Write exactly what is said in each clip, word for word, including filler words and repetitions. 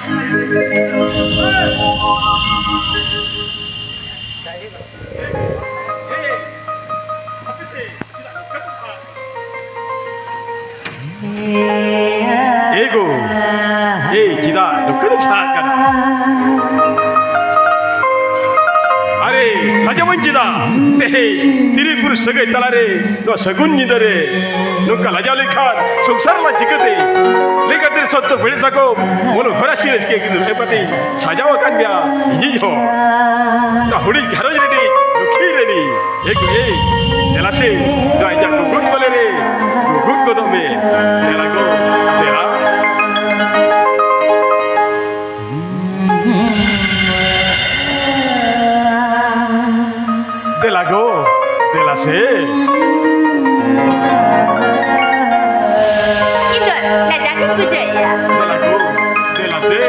ᱮ ᱜᱚ, ᱮᱭ ᱪᱮᱫᱟᱜ ᱱᱚᱝᱠᱟ ᱫᱚᱢ ᱥᱟᱦᱟᱜ ᱠᱟᱱᱟ? ᱟᱨᱮ, ᱞᱟᱡᱟᱣᱟᱹᱧ ᱪᱮᱫᱟᱜ? ᱛᱮᱦᱮᱧ ᱛᱤᱨᱤ ᱯᱩᱨᱩᱥ ᱥᱟᱹᱜᱟᱹᱭ ᱛᱟᱞᱟᱨᱮ ᱱᱚᱣᱟ ᱥᱟᱹᱜᱩᱱ ᱧᱤᱫᱟᱹ ᱨᱮ ᱱᱚᱝᱠᱟ ᱞᱟᱡᱟᱣ ᱞᱮᱱᱠᱷᱟᱱ ᱥᱚᱝᱥᱟᱨ ᱢᱟ ᱪᱤᱠᱟᱹᱛᱮ? ᱞᱮᱸᱜᱟ ᱛᱤᱨᱮ ᱥᱚᱛᱛᱚ ᱵᱮᱲᱮ ᱛᱟᱠᱚ ᱢᱚᱞᱚ ᱦᱚᱨᱟ ᱥᱤᱨᱟᱹ ᱪᱤᱠᱟᱹ ᱜᱤᱫᱽᱨᱟᱹ ᱮᱯᱟᱛᱤᱧ ᱥᱟᱡᱟᱣ ᱟᱠᱟᱱ ᱜᱮᱭᱟ ᱤᱧᱤᱡ ᱦᱚᱸ᱾ ᱱᱚᱣᱟ ᱦᱩᱰᱤᱧ ᱜᱷᱟᱨᱚᱸᱡᱽ ᱨᱤᱱᱤᱡ ᱫᱩᱠᱷᱤ ᱨᱟᱹᱱᱤ᱾ ᱮ ᱜᱩᱭᱟᱹᱭ, ᱫᱮᱞᱟ ᱥᱮ, ᱱᱚᱣᱟ ᱤᱧᱟᱜ ᱜᱩᱜᱩᱴ ᱠᱚᱞᱮ ᱨᱮ, ᱜᱩᱜᱩᱴ ᱜᱚᱫᱚᱜ ᱢᱮ᱾ ᱫᱮᱞᱟ ᱜᱚ, ᱫᱮᱞᱟ᱾ ᱫᱮᱞᱟ ᱜᱚ, ᱫᱮᱞᱟ ᱥᱮ᱾ ᱤᱧ ᱫᱚ ᱞᱟᱡᱟᱣ ᱜᱤᱧ ᱵᱩᱡᱷᱟᱹᱣᱮᱫᱼᱟ᱾ ᱫᱮᱞᱟ ᱜᱚ, ᱫᱮᱞᱟ ᱥᱮ᱾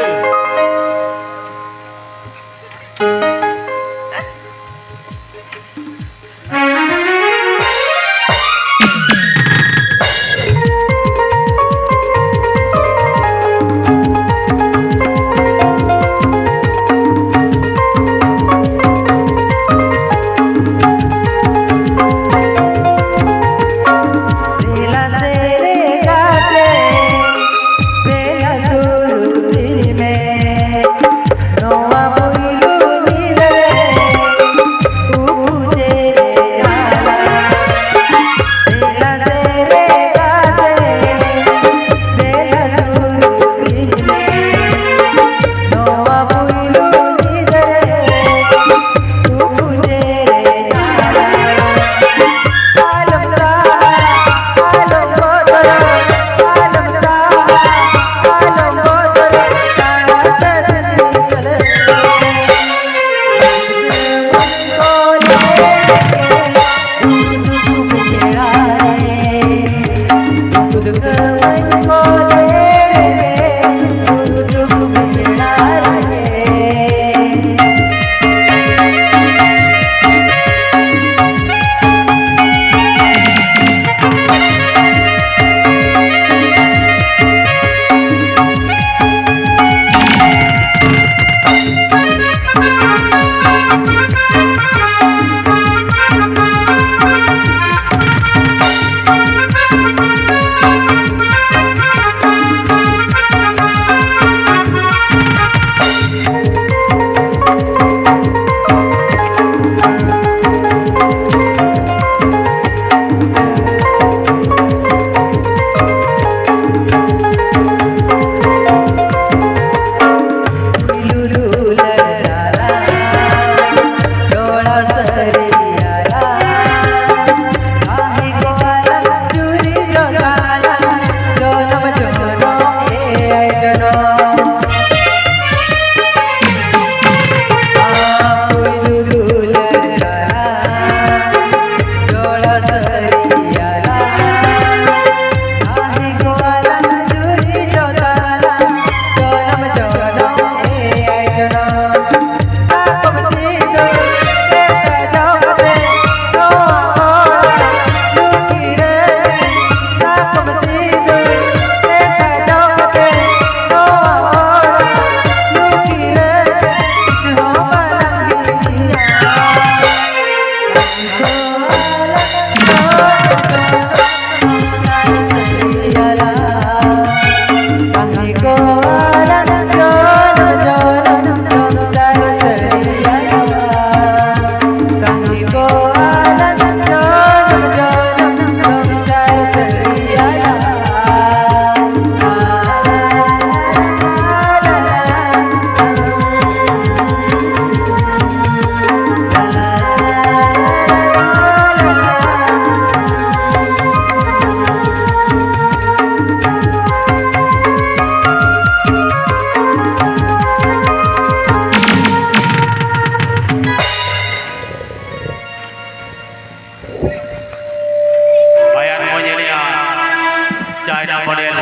ᱪᱟᱭᱱᱟ ᱢᱚᱰᱮᱞ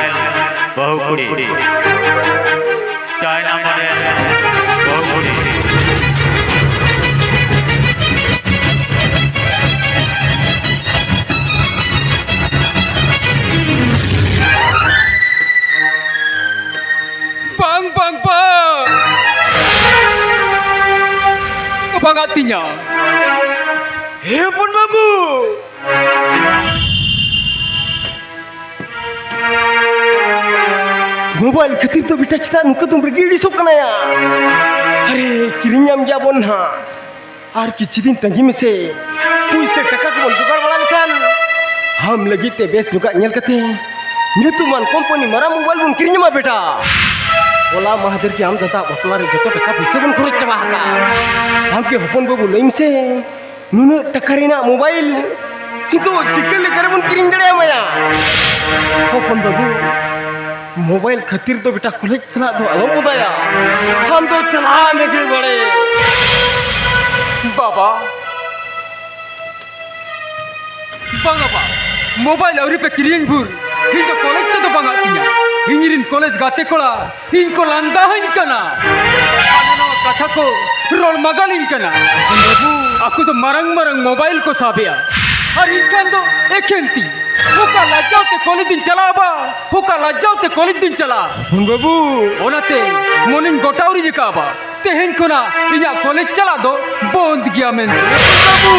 ᱵᱟᱹᱦᱩ ᱠᱩᱲᱤ᱾ ᱪᱟᱭᱱᱟ ᱢᱚᱰᱮᱞ ᱵᱟᱹᱦᱩ ᱠᱩᱲᱤ᱾ ᱵᱟᱝ, ᱵᱟᱝ, ᱵᱟᱝ! ᱵᱟᱝ ᱟᱫ ᱛᱤᱧᱟ᱾ ᱦᱮ ᱦᱚᱯᱚᱱ ᱵᱟᱹᱵᱩ! ᱢᱳᱵᱟᱭᱤᱞ ᱠᱷᱟᱹᱛᱤᱨ ᱫᱚ ᱵᱮᱴᱟ ᱪᱮᱫᱟᱜ ᱱᱚᱝᱠᱟ ᱫᱚᱢ ᱨᱟᱹᱜᱤ ᱟᱹᱲᱤᱥᱚᱜ ᱠᱟᱱᱟ ᱭᱟ? ᱟᱨᱮ, ᱠᱤᱨᱤᱧ ᱧᱟᱢ ᱜᱮᱭᱟ ᱵᱚᱱ ᱱᱟᱦᱟᱜ᱾ ᱟᱨ ᱠᱤᱪᱷᱩ ᱫᱤᱱ ᱛᱟᱺᱜᱤ ᱢᱮᱥᱮ᱾ ᱯᱩᱭᱥᱟᱹ ᱴᱟᱠᱟ ᱠᱚᱵᱚᱱ ᱡᱚᱜᱟᱲ ᱵᱟᱲᱟ ᱞᱮᱠᱷᱟᱱ ᱟᱢ ᱞᱟᱹᱜᱤᱫ ᱛᱮ ᱵᱮᱥ ᱧᱚᱜᱟᱜ ᱧᱮᱞ ᱠᱟᱛᱮ ᱧᱩᱛᱩᱢᱟᱱ ᱠᱳᱢᱯᱟᱱᱤ ᱢᱟᱨᱟᱝ ᱢᱳᱵᱟᱭᱤᱞ ᱵᱚᱱ ᱠᱤᱨᱤᱧ ᱟᱢᱟ ᱵᱮᱴᱟ᱾ ᱦᱚᱞᱟ ᱢᱟᱦᱫᱮᱨ ᱜᱮ ᱟᱢ ᱫᱟᱫᱟ ᱵᱟᱯᱞᱟ ᱨᱮ ᱡᱚᱛᱚ ᱴᱟᱠᱟ ᱯᱩᱭᱥᱟᱹ ᱵᱚᱱ ᱠᱷᱚᱨᱚᱪ ᱪᱟᱵᱟ ᱟᱠᱟᱫᱼᱟ᱾ ᱟᱢ ᱜᱮ ᱦᱚᱯᱚᱱ ᱵᱟᱹᱵᱩ ᱞᱟᱹᱭ ᱢᱮᱥᱮ, ᱱᱩᱱᱟᱹᱜ ᱴᱟᱠᱟ ᱨᱮᱱᱟᱜ ᱢᱳᱵᱟᱭᱤᱞ ᱱᱤᱛᱚᱜ ᱪᱤᱠᱟᱹ ᱞᱮᱠᱟ ᱨᱮᱵᱚᱱ ᱠᱤᱨᱤᱧ ᱫᱟᱲᱮᱭᱟᱢᱟᱭᱟ? ᱦᱚᱯᱚᱱ ᱵᱟᱹᱵᱩ, ᱢᱳᱵᱟᱭᱤᱞ ᱠᱷᱟᱹᱛᱤᱨ ᱫᱚ ᱵᱮᱴᱟ ᱠᱚᱞᱮᱡᱽ ᱪᱟᱞᱟᱜ ᱫᱚ ᱟᱞᱚᱢ ᱵᱚᱱᱫᱟᱭᱟ᱾ ᱟᱢ ᱫᱚ ᱪᱟᱞᱟᱜ ᱢᱮᱜᱮ ᱵᱟᱲᱮ᱾ ᱵᱟᱵᱟ, ᱵᱟᱝᱟ ᱵᱟ, ᱢᱳᱵᱟᱭᱤᱞ ᱟᱹᱣᱨᱤ ᱯᱮ ᱠᱤᱨᱤᱧ ᱵᱷᱳᱨ ᱤᱧ ᱫᱚ ᱠᱚᱞᱮᱡᱽ ᱛᱮᱫᱚ ᱵᱟᱝ ᱟᱫ ᱛᱤᱧᱟ᱾ ᱤᱧ ᱨᱤᱱ ᱠᱚᱞᱮᱡᱽ ᱜᱟᱛᱮ ᱠᱚᱲᱟ ᱤᱧ ᱠᱚ ᱞᱟᱸᱫᱟ ᱟᱹᱧ ᱠᱟᱱᱟ᱾ ᱦᱟᱱᱟ ᱱᱟᱣᱟ ᱠᱟᱛᱷᱟ ᱠᱚ ᱨᱚᱲ ᱢᱟᱜᱟᱞᱤᱧ ᱠᱟᱱᱟ᱾ ᱵᱟᱹᱵᱩ, ᱟᱠᱚ ᱫᱚ ᱢᱟᱨᱟᱝ ᱢᱟᱨᱟᱝ ᱢᱳᱵᱟᱭᱤᱞ ᱠᱚ ᱥᱟᱵᱮᱜᱼᱟ, ᱟᱨ ᱤᱧ ᱠᱷᱟᱱ ᱫᱚ ᱮᱠᱷᱮᱱ ᱛᱤ᱾ ᱚᱠᱟ ᱞᱟᱡᱟᱣ ᱛᱮ ᱠᱚᱞᱮᱡᱽ ᱤᱧ ᱪᱟᱞᱟᱜᱼᱟ ᱵᱟ? ᱚᱠᱟ ᱞᱟᱡᱟᱣ ᱛᱮ ᱠᱚᱞᱮᱡᱽ ᱫᱩᱧ ᱪᱟᱞᱟᱜᱼᱟ? ᱵᱟᱹᱵᱩ, ᱚᱱᱟᱛᱮ ᱢᱚᱱᱮᱧ ᱜᱚᱴᱟ ᱩᱨᱤᱡ ᱟᱠᱟᱫᱼᱟ ᱵᱟ, ᱛᱮᱦᱮᱧ ᱠᱷᱚᱱᱟᱜ ᱤᱧᱟᱜ ᱠᱚᱞᱮᱡᱽ ᱪᱟᱞᱟᱜ ᱫᱚ ᱵᱚᱱᱫ ᱜᱮᱭᱟ ᱢᱮᱱᱛᱮ᱾ ᱵᱟᱹᱵᱩ,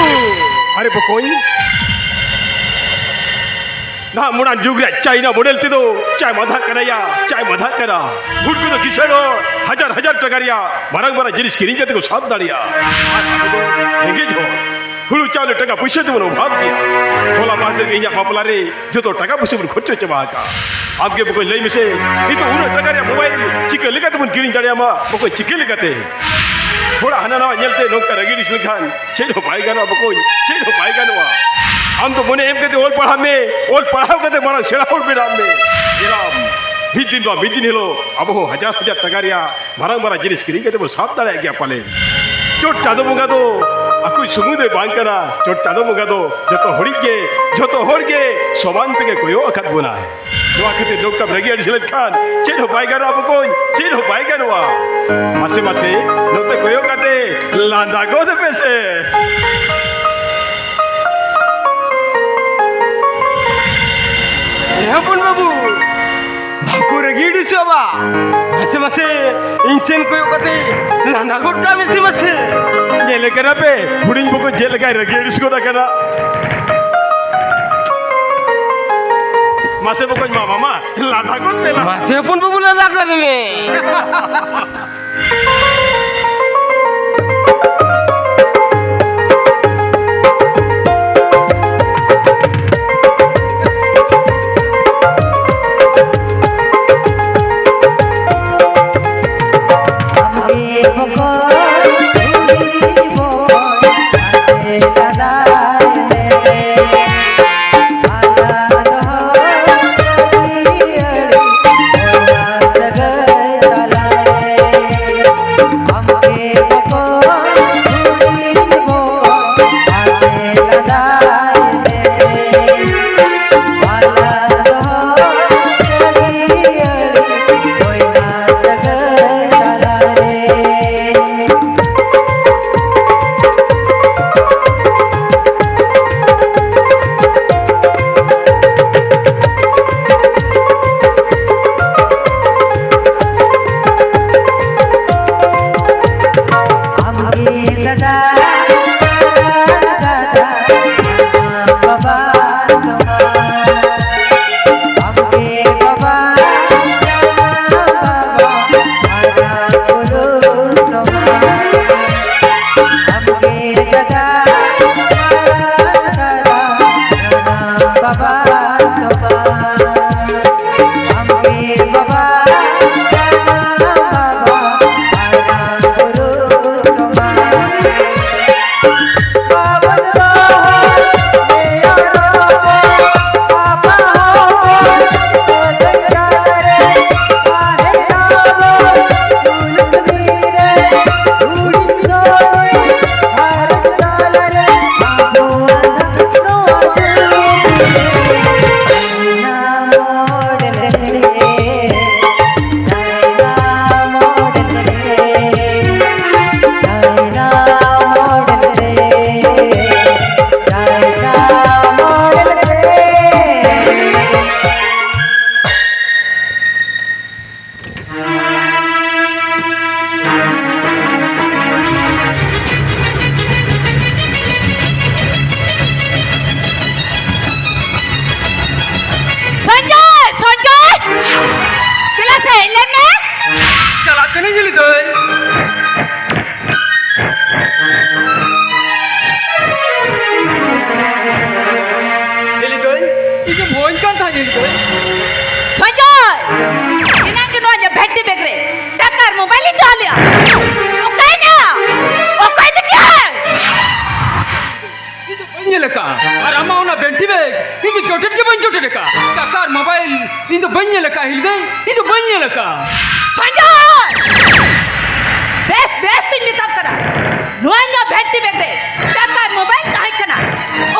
ᱟᱨᱮ ᱵᱚᱠᱚᱧ, ᱱᱟᱦᱟᱜ ᱢᱚᱰᱟᱨᱱ ᱡᱩᱜᱽ ᱨᱮᱭᱟᱜ ᱪᱟᱭᱱᱟ ᱢᱚᱰᱮᱞ ᱛᱮᱫᱚ ᱪᱟᱭ ᱢᱟᱫᱷᱟᱜ ᱠᱟᱱᱟ ᱭᱟ, ᱪᱟᱭ ᱢᱟᱫᱷᱟᱜ ᱠᱟᱱᱟ᱾ ᱩᱱᱠᱩ ᱫᱚ ᱠᱤᱥᱟᱹᱬ ᱦᱚᱲ, ᱦᱟᱡᱟᱨ ᱦᱟᱡᱟᱨ ᱴᱟᱠᱟ ᱨᱮᱭᱟᱜ ᱢᱟᱨᱟᱝ ᱢᱟᱨᱟᱝ ᱡᱤᱱᱤᱥ ᱠᱤᱨᱤᱧ ᱠᱟᱛᱮ ᱠᱚ ᱥᱟᱵ ᱫᱟᱲᱮᱭᱟᱜᱼᱟ᱾ ᱟᱨ ᱟᱵᱚ ᱫᱚ ᱨᱮᱸᱜᱮᱡ ᱦᱚᱲ, ᱦᱩᱲᱩ ᱪᱟᱣᱞᱮ ᱴᱟᱠᱟ ᱯᱩᱭᱥᱟᱹ ᱛᱮᱵᱚᱱ ᱚᱵᱷᱟᱵ ᱜᱮᱭᱟ᱾ ᱦᱚᱞᱟ ᱢᱟᱦᱫᱮᱨ ᱜᱮ ᱤᱧᱟᱜ ᱵᱟᱯᱞᱟ ᱨᱮ ᱡᱚᱛᱚ ᱴᱟᱠᱟ ᱯᱩᱭᱥᱟᱹ ᱵᱚᱱ ᱠᱷᱚᱨᱪᱚ ᱪᱟᱵᱟ ᱟᱠᱟᱫᱼᱟ᱾ ᱟᱢ ᱜᱮ ᱵᱚᱠᱚᱧ ᱞᱟᱹᱭ ᱢᱮᱥᱮ, ᱱᱤᱛᱚᱜ ᱩᱱᱟᱹᱜ ᱴᱟᱠᱟ ᱨᱮᱭᱟᱜ ᱢᱳᱵᱟᱭᱤᱞ ᱪᱤᱠᱟᱹ ᱞᱮᱠᱟ ᱛᱮᱵᱚᱱ ᱠᱤᱨᱤᱧ ᱫᱟᱲᱮᱭᱟᱢᱟ? ᱵᱚᱠᱚᱧ, ᱪᱤᱠᱟᱹ ᱞᱮᱠᱟᱛᱮ? ᱦᱚᱲᱟᱜ ᱦᱟᱱᱟ ᱱᱟᱣᱟ ᱧᱮᱞᱛᱮ ᱱᱚᱝᱠᱟ ᱨᱟᱹᱜᱤ ᱟᱹᱲᱤᱥ ᱞᱮᱠᱷᱟᱱ ᱪᱮᱫ ᱦᱚᱸ ᱵᱟᱭ ᱜᱟᱱᱚᱜᱼᱟ ᱵᱚᱠᱚᱧ, ᱪᱮᱫ ᱦᱚᱸ ᱵᱟᱭ ᱜᱟᱱᱚᱜᱼᱟ᱾ ᱟᱢ ᱫᱚ ᱢᱚᱱᱮ ᱮᱢ ᱠᱟᱛᱮ ᱚᱞ ᱯᱟᱲᱦᱟᱜ ᱢᱮ, ᱚᱞ ᱯᱟᱲᱦᱟᱣ ᱠᱟᱛᱮ ᱢᱟᱨᱟᱝ ᱥᱮᱬᱟ ᱦᱚᱲ ᱵᱮᱱᱟᱜ ᱢᱮ᱾ ᱧᱮᱞᱟᱢ, ᱢᱤᱫ ᱫᱤᱱ ᱵᱟᱝ ᱢᱤᱫ ᱫᱤᱱ ᱦᱤᱞᱳᱜ ᱟᱵᱚ ᱦᱚᱸ ᱦᱟᱡᱟᱨ ᱦᱟᱡᱟᱨ ᱴᱟᱠᱟ ᱨᱮᱭᱟᱜ ᱢᱟᱨᱟᱝ ᱢᱟᱨᱟᱝ ᱡᱤᱱᱤᱥ ᱠᱤᱨᱤᱧ ᱠᱟᱛᱮ ᱵᱚᱱ ᱥᱟᱵ ᱫᱟᱲᱮᱭᱟᱜ ᱜᱮᱭᱟ ᱯᱟᱞᱮ᱾ ᱪᱚᱴ ᱪᱟᱸᱫᱚ ᱵᱚᱸᱜᱟ ᱫᱚ ᱟᱠᱚ ᱥᱩᱢᱩᱝ ᱫᱚ ᱵᱟᱝ ᱠᱟᱱᱟ, ᱪᱚᱴ ᱪᱟᱸᱫᱚ ᱵᱚᱸᱜᱟ ᱫᱚ ᱡᱚᱛᱚ ᱦᱚᱲᱤᱡ ᱜᱮ, ᱡᱚᱛᱚ ᱦᱚᱲ ᱜᱮ ᱥᱚᱢᱟᱱ ᱛᱮᱜᱮ ᱠᱚᱭᱚᱜ ᱟᱠᱟᱫ ᱵᱚᱱᱟᱭ᱾ ᱱᱚᱣᱟ ᱠᱷᱟᱹᱛᱤᱨ ᱱᱚᱝᱠᱟᱢ ᱨᱟᱹᱜᱤ ᱟᱹᱲᱤᱥ ᱞᱮᱱᱠᱷᱟᱱ ᱪᱮᱫ ᱦᱚᱸ ᱵᱟᱭ ᱜᱟᱱᱚᱜᱼᱟ ᱵᱚᱠᱚᱧ, ᱪᱮᱫ ᱦᱚᱸ ᱵᱟᱭ ᱜᱟᱱᱚᱜᱼᱟ᱾ ᱢᱟᱥᱮ ᱢᱟᱥᱮ ᱱᱚᱛᱮ ᱠᱚᱭᱚᱜ ᱠᱟᱛᱮ ᱞᱟᱸᱫᱟ ᱜᱚᱫ ᱯᱮᱥᱮ᱾ ᱦᱮᱸ ᱦᱚᱯᱚᱱ ᱵᱟᱹᱵᱩ, ᱵᱟᱠᱚ ᱨᱟᱹᱜᱤ ᱟᱹᱲᱤᱥᱚᱜᱼᱟ ᱵᱟ? ᱢᱟᱥᱮ ᱢᱟᱥᱮ ᱤᱧ ᱥᱮᱱ ᱠᱚᱭᱚᱜ ᱠᱟᱛᱮ ᱞᱟᱸᱫᱟ ᱜᱚᱫ ᱠᱟᱜ ᱢᱮᱥᱮ ᱢᱟᱥᱮ᱾ ᱧᱮᱞᱮ ᱠᱟᱱᱟ ᱯᱮ ᱦᱩᱰᱤᱧ ᱵᱚᱠᱚᱧ ᱪᱮᱫ ᱞᱮᱠᱟᱭ ᱨᱟᱹᱜᱤ ᱟᱹᱲᱤᱥ ᱜᱚᱫ ᱟᱠᱟᱱᱟ᱾ ᱢᱟᱥᱮ ᱵᱚᱠᱚᱧ, ᱢᱟ ᱢᱟᱢᱟ ᱞᱟᱸᱫᱟ ᱜᱚᱫ ᱢᱮ ᱞᱟ- ᱢᱟᱥᱮ ᱦᱚᱯᱚᱱ ᱵᱟᱹᱵᱩ, ᱞᱟᱸᱫᱟ ᱜᱚᱫ ᱢᱮ᱾ ᱥᱚᱧᱡᱚᱭ! ᱮᱱᱟᱝ ᱜᱮ ᱱᱚᱣᱟ ᱤᱧᱟᱹᱜ ᱵᱷᱮᱱᱴᱤ ᱵᱮᱜᱽ ᱨᱮ ᱴᱟᱠᱟ ᱟᱨ ᱢᱳᱵᱟᱭᱤᱞ ᱤᱧ ᱫᱚᱦᱚ ᱞᱮᱜᱼᱟ᱾ ᱚᱠᱟᱭᱮᱱᱟ? ᱚᱠᱚᱭ ᱤᱫᱤ ᱠᱮᱜᱼᱟᱭ? ᱤᱧ ᱫᱚ ᱵᱟᱹᱧ ᱧᱮᱞ ᱟᱠᱟᱫᱼᱟ᱾ ᱟᱨ ᱟᱢᱟᱜ ᱚᱱᱟ ᱵᱷᱮᱱᱴᱤ ᱵᱮᱜᱽ ᱤᱧ ᱫᱚ ᱡᱚᱴᱮᱫ ᱜᱮ ᱵᱟᱹᱧ ᱡᱚᱴᱮᱫ ᱟᱠᱟᱫᱼᱟ᱾ ᱴᱟᱠᱟ ᱟᱨ ᱢᱳᱵᱟᱭᱤᱞ ᱤᱧ ᱫᱚ ᱵᱟᱹᱧ ᱧᱮᱞ ᱟᱠᱟᱫᱼᱟ, ᱦᱤᱞᱫᱟᱹᱭ, ᱤᱧ ᱫᱚ ᱵᱟᱹᱧ ᱧᱮᱞ ᱟᱠᱟᱫᱼᱟ᱾ ᱥᱚᱧᱡᱚᱭ! ᱵᱮᱥ, ᱵᱮᱥ ᱛᱤᱧ ᱢᱮᱛᱟᱢ ᱠᱟᱱᱟ, ᱱᱚᱣᱟ ᱤᱧᱟᱹᱜ ᱵᱷᱮᱱᱴᱤ ᱵᱮᱜᱽ ᱨᱮ ᱴᱟᱠᱟ ᱟᱨ ᱢᱳᱵᱟᱭᱤᱞ ᱛᱟᱦᱮᱸ ᱠᱟᱱᱟ᱾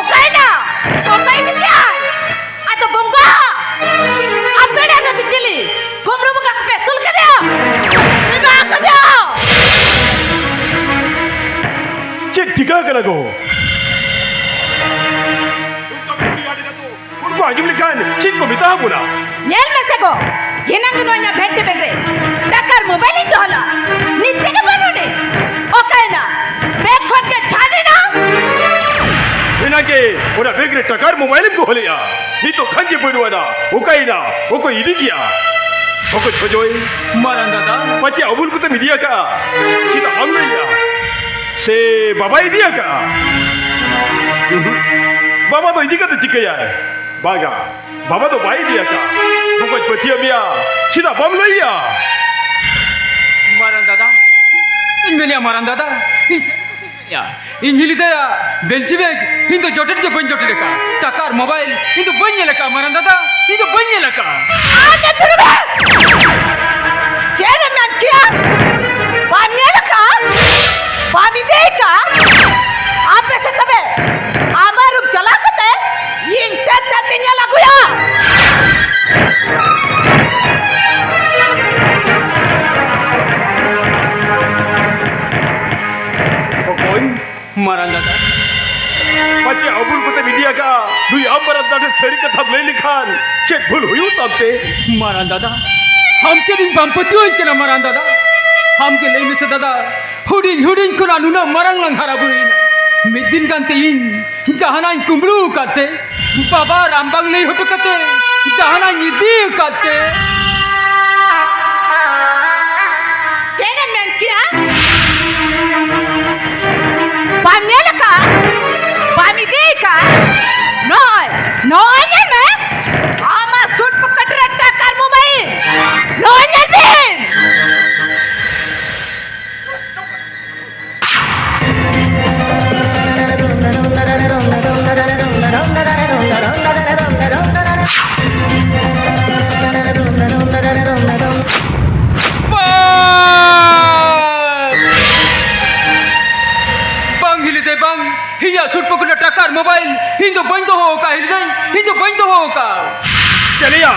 ᱚᱠᱟᱭᱮᱱᱟ? ᱚᱠᱚᱭ ᱤᱫᱤ ᱠᱮᱜᱼᱟᱭ? ᱟᱫᱚ ᱵᱚᱸᱜᱟ, ᱟᱯᱮ ᱰᱟᱦᱟᱨ ᱫᱚ ᱪᱤᱞᱤ? ᱠᱩᱢᱵᱽᱲᱩ ᱵᱚᱸᱜᱟ ᱠᱚᱯᱮ ᱟᱹᱥᱩᱞ ᱠᱟᱫᱮᱭᱟ? ᱪᱮᱫᱟᱜ ᱠᱚ ᱡᱚ? ᱪᱮᱫ ᱪᱤᱠᱟ ᱠᱟᱱᱟ ᱜᱚ? ᱩᱱᱠᱩ ᱟᱸᱡᱚᱢ ᱞᱮᱠᱷᱟᱱ ᱪᱮᱫ ᱠᱚ ᱢᱮᱛᱟ ᱵᱚᱱᱟ? ᱧᱮᱞ ᱢᱮᱥᱮ ᱜᱚ, ᱮᱱᱟᱝ ᱜᱮ ᱱᱚᱣᱟ ᱤᱧᱟᱹᱜ ᱵᱷᱮᱱᱴᱤ ᱵᱮᱜᱽ ᱨᱮ ᱴᱟᱠᱟ ᱟᱨ ᱢᱳᱵᱟᱭᱤᱞ ᱤᱧ ᱫᱚᱦᱚ ᱞᱮᱫᱼᱟ, ᱱᱤᱛ ᱛᱮᱜᱮ ᱵᱟᱹᱱᱩᱜ ᱟᱹᱱᱤᱡ᱾ ᱚᱠᱟᱭᱮᱱᱟ? ᱵᱮᱜᱽ ᱠᱷᱚᱱ ᱜᱮ ᱪᱷᱟᱰ ᱮᱱᱟ᱾ ᱮᱱᱟᱝ ᱜᱮ ᱚᱱᱟ ᱵᱮᱜᱽ ᱨᱮ ᱴᱟᱠᱟ ᱟᱨ ᱢᱳᱵᱟᱭᱤᱞ ᱮᱢ ᱫᱚᱦᱚ ᱞᱮᱫᱼᱟ, ᱱᱤᱛᱚᱜ ᱠᱷᱟᱱ ᱜᱮ ᱵᱟᱹᱱᱩᱜ ᱟᱱᱟ᱾ ᱚᱠᱟᱭᱮᱱᱟ? ᱚᱠᱚᱭ ᱤᱫᱤ ᱠᱮᱜᱼᱟ? ᱚᱠᱚᱭ ᱥᱚᱡᱚᱭ? ᱢᱟᱨᱟᱝ ᱫᱟᱫᱟ᱾ ᱯᱟᱪᱮ ᱟᱵᱩᱞ ᱠᱚᱛᱮᱢ ᱤᱫᱤ ᱟᱠᱟᱜᱼᱟ? ᱪᱮᱫᱟᱜ ᱵᱟᱢ ᱞᱟᱹᱭᱮᱜᱼᱟ? ᱥᱮ ᱵᱟᱵᱟᱭ ᱤᱫᱤ ᱟᱠᱟᱜᱼᱟ? ᱩᱦᱩᱸ᱾ ᱵᱟᱵᱟ ᱫᱚ ᱤᱫᱤ ᱠᱟᱛᱮ ᱪᱤᱠᱟᱹᱭᱟᱭ? ᱵᱟᱝᱟ, ᱵᱟᱵᱟ ᱫᱚ ᱵᱟᱭ ᱤᱫᱤ ᱟᱠᱟᱫ᱾ ᱵᱚᱠᱚᱧ ᱯᱟᱹᱛᱭᱟᱹᱣ ᱢᱮᱭᱟ, ᱪᱮᱫᱟᱜ ᱵᱟᱢ ᱞᱟᱹᱭᱟ? ᱢᱟᱨᱟᱝ ᱫᱟᱫᱟ, ᱤᱧ ᱢᱮᱱᱮᱫᱼᱟ, ᱢᱟᱨᱟᱝ ᱫᱟᱫᱟ, ᱤᱧ ᱥᱟᱹᱨᱤ ᱠᱟᱛᱷᱟᱧ ᱢᱮᱱᱮᱫᱼᱟ᱾ ᱤᱧ ᱦᱤᱞᱤᱫᱟᱹᱭᱟ ᱵᱮᱧᱪᱤ ᱵᱮᱜᱽ ᱤᱧ ᱫᱚ ᱡᱚᱴᱮᱫ ᱜᱮ ᱵᱟᱹᱧ ᱡᱚᱴᱮᱫ ᱟᱠᱟᱫ᱾ ᱴᱟᱠᱟ ᱟᱨ ᱢᱳᱵᱟᱭᱤᱞ ᱤᱧ ᱫᱚ ᱵᱟᱹᱧ ᱧᱮᱞ ᱟᱠᱟᱫ, ᱢᱟᱨᱟᱝ ᱫᱟᱫᱟ, ᱤᱧ ᱫᱚ ᱵᱟᱹᱧ ᱧᱮᱞ ᱟᱠᱟᱫ᱾ ᱟᱨ ᱱᱮ ᱫᱩᱲᱩᱵ ᱢᱮ! ᱪᱮᱫ ᱮᱢ ᱢᱮᱱ ᱠᱮᱜᱼᱟ? ᱵᱟᱢ ᱧᱮᱞ ᱟᱠᱟᱫ? ᱵᱟᱢ ᱤᱫᱤ ᱟᱠᱟᱫ? ᱟᱯᱮ ᱥᱮ ᱛᱚᱵᱮ, ᱟᱢᱟᱜ ᱨᱩᱢ ᱪᱟᱞᱟᱣ ᱠᱟᱛᱮ ᱤᱧ ᱛᱮᱫ ᱛᱮᱫ ᱤᱧ ᱧᱮᱞ ᱟᱹᱜᱩᱭᱟ᱾ ᱵᱚᱠᱚᱧ, ᱢᱟᱨᱟᱝ ᱫᱟᱫᱟ, ᱯᱟᱪᱮ ᱟᱵᱩᱞ ᱠᱚᱛᱮᱢ ᱤᱫᱤ ᱟᱠᱟᱫᱼᱟ᱾ ᱱᱩᱭ ᱟᱢ ᱢᱟᱨᱟᱝ ᱫᱟᱫᱟ ᱴᱷᱮᱱ ᱥᱟᱹᱨᱤ ᱠᱟᱛᱷᱟᱢ ᱞᱟᱹᱭ ᱞᱮᱠᱷᱟᱱ ᱪᱮᱫ ᱵᱷᱩᱞ ᱦᱩᱭᱩᱜ ᱛᱟᱢ ᱛᱮ? ᱢᱟᱨᱟᱝ ᱫᱟᱫᱟ, ᱟᱢ ᱪᱮᱫ ᱤᱧ ᱵᱟᱢ ᱯᱟᱹᱛᱭᱟᱹᱣᱟᱹᱧ ᱠᱟᱱᱟ ᱢᱟᱨᱟᱝ ᱫᱟᱫᱟ? ᱟᱢ ᱜᱮ ᱞᱟᱹᱭ ᱢᱮᱥᱮ ᱫᱟᱫᱟ, ᱦᱩᱰᱤᱧ ᱦᱩᱰᱤᱧ ᱠᱷᱚᱱᱟᱜ ᱱᱩᱱᱟᱹᱜ ᱢᱟᱨᱟᱝ ᱞᱟᱝ ᱦᱟᱨᱟ ᱵᱩᱨᱩᱭᱮᱱᱟ, ᱢᱤᱫ ᱫᱤᱱ ᱜᱟᱱᱛᱮ ᱤᱧ ᱡᱟᱦᱟᱱᱟᱜ ᱤᱧ ᱠᱩᱢᱵᱽᱲᱩ ᱟᱠᱟᱫ ᱛᱮ, ᱵᱟᱵᱟ ᱨᱟᱢᱵᱟᱝ ᱞᱟᱹᱭ ᱦᱚᱴᱚ ᱠᱟᱛᱮ ᱡᱟᱦᱟᱱᱟᱜ ᱤᱧ ᱤᱫᱤ ᱟᱠᱟᱫ ᱛᱮ᱾ ᱪᱮᱫ ᱮᱢ ᱢᱮᱱ ᱠᱮᱜᱼᱟ? ᱵᱟᱢ ᱧᱮᱞ ᱟᱠᱟᱫ? ᱵᱟᱢ ᱤᱫᱤ ᱟᱠᱟᱫ? ᱱᱚᱜᱼᱚᱭ, ᱱᱚᱜᱼᱚᱭ ᱧᱮᱞ ᱢᱮ᱾ ᱤᱧ ᱫᱚ ᱵᱟᱹᱧ ᱫᱚᱦᱚ ᱟᱠᱟᱫ, ᱦᱤᱲᱤᱧ ᱫᱟᱹᱧ, ᱤᱧ ᱫᱚ ᱵᱟᱹᱧ ᱫᱚᱦᱚ ᱟᱠᱟᱫ᱾ ᱪᱮᱞᱮᱭᱟ?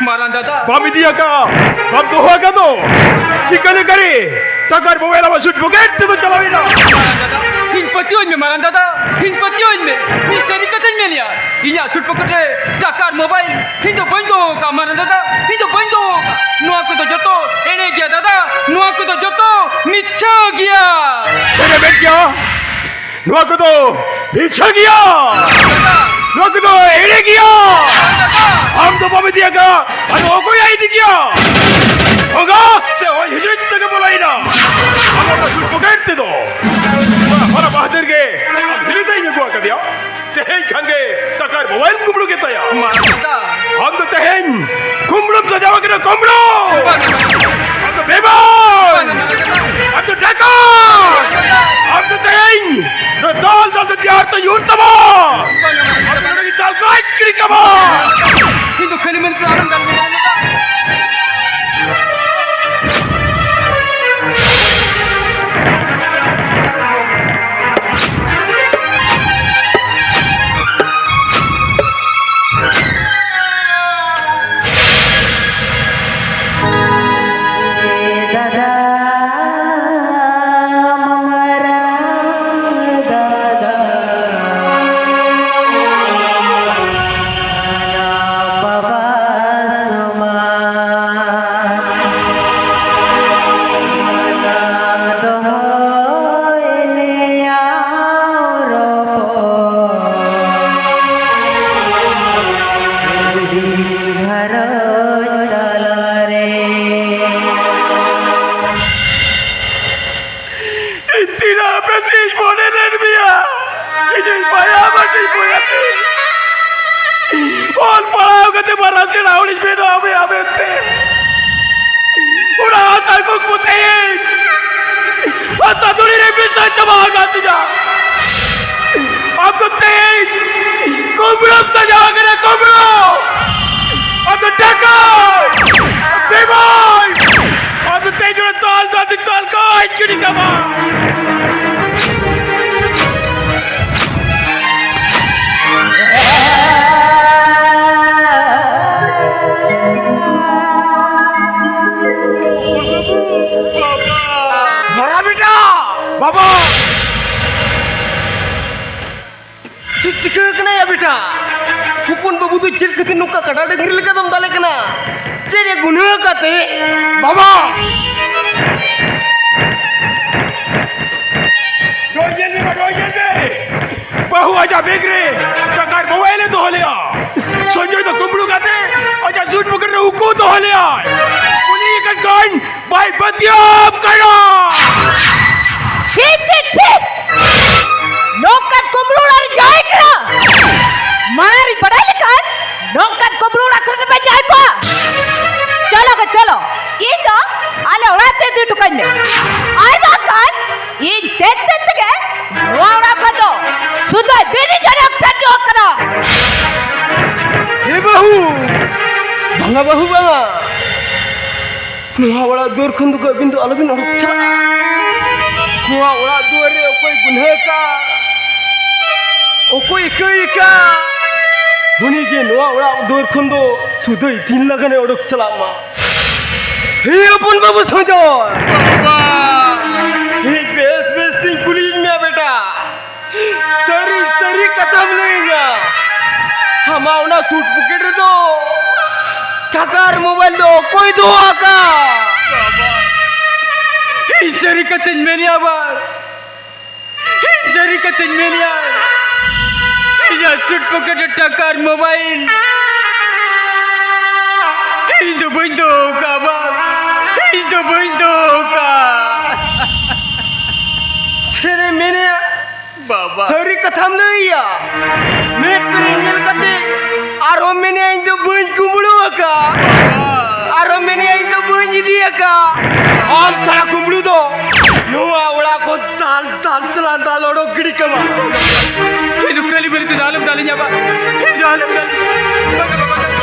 ᱢᱟᱨᱟᱝ ᱫᱟᱫᱟ᱾ ᱵᱟᱢ ᱤᱫᱤ ᱟᱠᱟᱫ, ᱵᱟᱢ ᱫᱚᱦᱚ ᱟᱠᱟᱫ ᱫᱚ᱾ ᱪᱤᱠᱟᱹ ᱞᱮᱠᱟᱨᱮ ᱴᱟᱠᱟ ᱟᱨ ᱢᱳᱵᱟᱭᱤᱞ ᱟᱢᱟᱜ ᱥᱩᱴ ᱯᱚᱠᱮᱴ ᱛᱮᱫᱚ ᱪᱟᱞᱟᱣ ᱮᱱᱟ? ᱢᱟᱨᱟᱝ ᱫᱟᱫᱟ, ᱤᱧ ᱯᱟᱹᱛᱭᱟᱹᱣᱟᱹᱧ ᱢᱮ, ᱢᱟᱨᱟᱝ ᱫᱟᱫᱟ, ᱤᱧ ᱯᱟᱹᱛᱭᱟᱹᱣᱟᱹᱧ ᱢᱮ᱾ ᱤᱧ ᱥᱟᱹᱨᱤ ᱠᱟᱛᱷᱟᱧ ᱢᱮᱱᱮᱜᱼᱟ, ᱤᱧᱟᱹᱜ ᱥᱩᱴ ᱯᱚᱠᱮᱴ ᱨᱮ ᱴᱟᱠᱟ ᱟᱨ ᱢᱳᱵᱟᱭᱤᱞ ᱤᱧ ᱫᱚ ᱵᱟᱹᱧ ᱫᱚᱦᱚ ᱟᱠᱟᱫ, ᱢᱟᱨᱟᱝ ᱫᱟᱫᱟ, ᱤᱧ ᱫᱚ ᱵᱟᱹᱧ ᱫᱚᱦᱚ ᱟᱠᱟᱫ᱾ ᱱᱚᱣᱟ ᱠᱚᱫᱚ ᱡᱚᱛᱚ ᱮᱲᱮ ᱜᱮᱭᱟ ᱫᱟᱫᱟ, ᱱᱚᱣᱟ ᱠᱚᱫᱚ ᱡᱚᱛᱚ ᱢᱤᱪᱷᱟᱹ ᱜᱮᱭᱟ᱾ ᱪᱮᱫ ᱮ ᱢᱮᱱ ᱠᱮᱭᱟ? ᱱᱚᱣᱟ ᱠᱚᱫᱚ ᱢᱤᱪᱷᱟᱹ ᱜᱮᱭᱟ᱾ ᱱᱚᱣᱟ ᱠᱚᱫᱚ ᱮᱲᱮ ᱜᱮᱭᱟ᱾ ᱟᱢ ᱫᱚ ᱵᱟᱢ ᱤᱫᱤ ᱟᱠᱟᱫ, ᱟᱫᱚ ᱚᱠᱚᱭ ᱤᱫᱤ ᱠᱮᱭᱟ? ᱵᱚᱸᱜᱟ ᱥᱮ ᱦᱚᱭ ᱦᱤᱸᱥᱤᱫ ᱛᱮᱜᱮ ᱵᱚᱞᱚᱭᱮᱱᱟ᱾ ᱟᱢᱟᱜ ᱫᱚ ᱥᱩᱴ ᱯᱚᱠᱮᱴ ᱛᱮᱫᱚ ᱦᱚᱨᱟ ᱵᱟᱦᱟᱫᱩᱨ ᱜᱮ ᱟᱢ ᱦᱤᱞᱤ ᱛᱮᱧ ᱟᱹᱜᱩ ᱟᱠᱟᱫᱮᱭᱟ᱾ ᱛᱮᱦᱮᱧ ᱠᱷᱟᱱ ᱜᱮ ᱴᱟᱠᱟ ᱟᱨ ᱢᱳᱵᱟᱭᱤᱞ ᱠᱩᱢᱵᱽᱲᱩ ᱠᱮᱫ ᱛᱟᱭᱟ᱾ ᱢᱟᱨᱟᱝ ᱫᱟᱫᱟ᱾ ᱟᱢ ᱫᱚ ᱛᱮᱦᱮᱧ ᱠᱩᱢᱵᱽᱲᱩᱢ ᱥᱟᱡᱟᱣ ᱟᱠᱟᱱᱟ, ᱠᱩᱢᱵᱽᱲᱩ! ᱵᱟᱝᱟ, ᱢᱟᱨᱟᱝ ᱫᱟᱫᱟ᱾ ᱟᱢ ᱫᱚ ᱵᱮᱵᱟᱹᱲ! ᱵᱟᱝᱟ, ᱢᱟᱨᱟᱝ ᱫᱟᱫᱟ᱾ ᱟᱢ ᱫᱚ ᱰᱟᱠᱟᱛ! ᱢᱟᱨᱟᱝ ᱫᱟᱫᱟ᱾ ᱟᱢ ᱫᱚ ᱛᱮᱦᱮᱧ ᱱᱚᱣᱟ ᱫᱟᱞ ᱫᱟᱞ ᱛᱮ ᱛᱮᱭᱟᱨ ᱛᱮ ᱧᱩᱨ ᱛᱟᱢᱟ! ᱵᱟᱝᱟ, ᱢᱟᱨᱟᱝ ᱫᱟᱫᱟ᱾ ᱟᱢ ᱫᱚ ᱱᱚᱰᱮ ᱜᱮ ᱫᱟᱞ ᱜᱚᱡ ᱜᱤᱰᱤ ᱠᱟᱢᱟ! ᱤᱧ ᱫᱚ ᱠᱷᱟᱹᱞᱤ ᱢᱮᱱ ᱠᱟᱛᱮ ᱟᱞᱚᱢ ᱫᱟᱞ ᱜᱚᱡ ᱫᱟᱲᱮᱭᱟᱜᱼᱟ᱾ ᱛᱤᱱᱟᱹᱜ ᱵᱮᱥᱤᱧ ᱢᱚᱱᱮ ᱞᱮᱫ ᱢᱮᱭᱟ, ᱤᱧᱤᱧ ᱯᱟᱭᱟ ᱵᱟᱹᱴᱤ ᱯᱚᱭᱟ ᱛᱮ᱾ ᱚᱞ ᱯᱟᱲᱦᱟᱣ ᱠᱟᱛᱮ ᱢᱟᱨᱟᱝ ᱥᱮᱬᱟ ᱦᱚᱲᱤᱧ ᱵᱮᱱᱟᱣ ᱢᱮᱭᱟ ᱢᱮᱱᱛᱮ᱾ ᱚᱱᱟ ᱟᱥᱟ ᱠᱩᱠᱢᱩ ᱛᱮᱦᱮᱧ ᱦᱟᱥᱟ ᱫᱷᱩᱲᱤ ᱨᱮ ᱢᱮᱥᱟ ᱪᱟᱵᱟ ᱟᱠᱟᱱ ᱛᱤᱧᱟ᱾ ᱟᱢ ᱫᱚ ᱛᱮᱦᱮᱧ ᱠᱩᱢᱵᱽᱲᱩᱢ ᱥᱟᱡᱟᱣ ᱟᱠᱟᱱᱟ, ᱠᱩᱢᱵᱽᱲᱩ! ᱟᱢ ᱫᱚ ᱰᱟᱠᱟᱛ! ᱵᱮᱵᱟᱹᱲ! ᱟᱢ ᱫᱚ ᱛᱮᱦᱮᱧ ᱱᱚᱰᱮ ᱛᱚᱞ ᱫᱚ ᱟᱢ ᱫᱚ ᱛᱚᱞ ᱠᱚᱧ ᱜᱤᱰᱤ ᱠᱟᱢᱟ! ᱪᱮᱫ ᱪᱤᱠᱟᱹ ᱠᱟᱱᱟ ᱭᱟ ᱵᱮᱴᱟ? ᱦᱚᱯᱚᱱ ᱵᱟᱹᱵᱩ ᱫᱚ ᱪᱮᱫ ᱠᱷᱟᱹᱛᱤᱨ ᱱᱚᱝᱠᱟ ᱠᱟᱰᱟ ᱰᱟᱹᱝᱨᱤ ᱞᱮᱠᱟ ᱫᱚᱢ ᱫᱟᱞᱮ ᱠᱟᱱᱟ? ᱪᱮᱫ ᱮ ᱜᱩᱱᱟᱹ ᱠᱟᱛᱮ? ᱵᱟᱵᱟ! ᱱᱚᱜᱼᱚᱭ ᱧᱮᱞ ᱢᱮ, ᱱᱚᱜᱼᱚᱭ ᱧᱮᱞ ᱢᱮ! ᱵᱟᱹᱦᱩ ᱟᱡᱟᱜ ᱵᱮᱜᱽ ᱨᱮ ᱴᱟᱠᱟ ᱟᱨ ᱢᱳᱵᱟᱭᱤᱞ ᱮ ᱫᱚᱦᱚ ᱞᱮᱜᱼᱟ᱾ ᱥᱚᱧᱡᱚᱭ ᱫᱚ ᱠᱩᱢᱵᱽᱲᱩ ᱠᱟᱛᱮ ᱟᱡᱟᱜ ᱥᱩᱴ ᱯᱚᱠᱮᱴ ᱨᱮ ᱩᱠᱩ ᱫᱚᱦᱚ ᱞᱮᱜᱼᱟᱭ᱾ ᱩᱱᱤ ᱮᱠᱷᱟᱱ ᱠᱷᱟᱱ ᱵᱟᱭ ᱯᱟᱹᱛᱭᱟᱹᱣ ᱠᱟᱱᱟ᱾ ᱪᱷᱤ, ᱪᱷᱤ, ᱪᱷᱤ! ᱱᱚᱝᱠᱟᱱ ᱠᱩᱢᱵᱽᱲᱩ ᱚᱲᱟᱜ ᱨᱮ ᱡᱟᱶᱟᱭ ᱠᱟᱱᱟ? ᱢᱟᱲᱟᱝ ᱨᱤᱧ ᱵᱟᱰᱟᱭ ᱞᱮᱠᱷᱟᱱ ᱱᱚᱝᱠᱟᱱ ᱠᱩᱢᱵᱽᱲᱩ ᱚᱲᱟᱜ ᱠᱚᱨᱮ ᱫᱚ ᱵᱟᱹᱧ ᱡᱟᱶᱟᱭ ᱠᱚᱣᱟ᱾ ᱪᱚᱞᱚ ᱜᱮ ᱪᱚᱞᱚ, ᱤᱧ ᱫᱚ ᱟᱞᱮ ᱚᱲᱟᱜ ᱛᱮ ᱤᱫᱤ ᱦᱚᱴᱚ ᱠᱟᱹᱧ ᱢᱮ, ᱟᱨ ᱵᱟᱝᱠᱷᱟᱱ ᱤᱧ ᱛᱮᱡ ᱛᱮᱡ ᱛᱮᱜᱮ ᱱᱚᱣᱟ ᱚᱲᱟᱜ ᱠᱷᱚᱱ ᱫᱚ ᱥᱩᱫᱷᱟᱹ ᱫᱤᱱ ᱤᱧ ᱚᱠᱥᱟᱨ ᱡᱚᱝ ᱠᱟᱱᱟ᱾ ᱮ ᱵᱟᱹᱦᱩ! ᱵᱟᱝᱟ ᱵᱟᱹᱦᱩ, ᱵᱟᱝᱟ᱾ ᱱᱚᱣᱟ ᱚᱲᱟᱜ ᱫᱩᱣᱟᱹᱨ ᱠᱷᱚᱱ ᱫᱚ ᱟᱹᱵᱤᱱ ᱫᱚ ᱟᱞᱚᱵᱤᱱ ᱚᱰᱚᱠ ᱪᱟᱞᱟᱜᱼᱟ᱾ ᱱᱚᱣᱟ ᱚᱲᱟᱜ ᱫᱩᱣᱟᱹᱨ ᱨᱮ ᱚᱠᱚᱭ ᱜᱩᱱᱦᱟᱹ ᱟᱠᱟᱫ, ᱚᱠᱚᱭ ᱤᱠᱟᱹᱭ ᱟᱠᱟᱫ, ᱩᱱᱤ ᱜᱮ ᱱᱚᱣᱟ ᱚᱲᱟᱜ ᱫᱩᱣᱟᱹᱨ ᱠᱷᱚᱱ ᱫᱚ ᱥᱩᱫᱷᱟᱹᱭ ᱫᱤᱱ ᱞᱟᱜᱟᱱᱮ ᱚᱰᱚᱠ ᱪᱟᱞᱟᱜ ᱢᱟ᱾ ᱦᱮ ᱦᱚᱯᱚᱱ ᱵᱟᱹᱵᱩ ᱥᱚᱧᱡᱚᱭ! ᱵᱟᱵᱟ! ᱤᱧ ᱵᱮᱥ ᱵᱮᱥ ᱛᱤᱧ ᱠᱩᱞᱤᱭᱮᱫ ᱢᱮᱭᱟ ᱵᱮᱴᱟ, ᱥᱟᱹᱨᱤ ᱥᱟᱹᱨᱤ ᱠᱟᱛᱷᱟᱢ ᱞᱟᱹᱭᱟᱹᱧᱟ? ᱟᱢᱟᱜ ᱚᱱᱟ ᱥᱩᱴ ᱯᱚᱠᱮᱴ ᱨᱮᱫᱚ ᱴᱟᱠᱟ ᱟᱨ ᱢᱳᱵᱟᱭᱤᱞ ᱫᱚ ᱚᱠᱚᱭ ᱫᱚᱦᱚ ᱟᱠᱟᱫ? ᱵᱟᱵᱟ! ᱤᱧ ᱥᱟᱹᱨᱤ ᱠᱟᱛᱷᱟᱧ ᱢᱮᱱᱮᱜᱼᱟ ᱵᱟᱝ? ᱥᱟᱹᱨᱤ ᱠᱟᱛᱷᱟᱧ ᱢᱮᱱᱮᱜᱼᱟ, ᱤᱧᱟᱹᱜ ᱥᱩᱴ ᱯᱚᱠᱮᱴ ᱨᱮ ᱴᱟᱠᱟ ᱟᱨ ᱢᱳᱵᱟᱭᱤᱞ ᱤᱧ ᱫᱚ ᱵᱟᱹᱧ ᱫᱚᱦᱚ ᱠᱟᱜᱼᱟ ᱵᱟᱝ, ᱤᱧ ᱫᱚ ᱵᱟᱹᱧ ᱫᱚᱦᱚ ᱠᱟᱜᱼᱟ᱾ ᱥᱟᱹᱨᱤ ᱢᱮᱱᱮᱜᱼᱟ, ᱵᱟᱵᱟ᱾ ᱥᱟᱹᱨᱤ ᱠᱟᱛᱷᱟᱢ ᱞᱟᱹᱭᱟ? ᱢᱮᱫ ᱯᱮᱨᱮ ᱧᱮᱞ ᱠᱟᱛᱮ ᱟᱨᱦᱚᱸ ᱢᱮᱱᱮᱜᱼᱟ ᱤᱧ ᱫᱚ ᱵᱟᱹᱧ ᱠᱩᱢᱵᱽᱲᱩ ᱟᱠᱟᱫ, ᱟᱨᱦᱚᱸ ᱢᱮᱱᱮᱜᱼᱟ ᱤᱧ ᱫᱚ ᱵᱟᱹᱧ ᱤᱫᱤ ᱟᱠᱟᱫ᱾ ᱟᱢ ᱥᱟᱞᱟ ᱠᱩᱢᱵᱽᱲᱩ ᱫᱚ ᱱᱚᱣᱟ ᱚᱲᱟᱜ ᱠᱷᱚᱱ ᱫᱟᱞ ᱫᱟᱞ ᱛᱮᱞᱟᱝ ᱫᱟᱞ ᱚᱰᱚᱠ ᱜᱤᱰᱤ ᱠᱟᱢᱟ᱾ ᱤᱧ ᱫᱚ ᱠᱟᱹᱞᱤ ᱵᱟᱹᱞᱤ ᱛᱮᱫᱚ ᱟᱞᱚᱢ ᱫᱟᱞᱤᱧᱟ ᱵᱟ᱾ ᱤᱧ ᱫᱚ ᱟᱞᱚᱢ ᱫᱟᱞᱤᱧᱟ᱾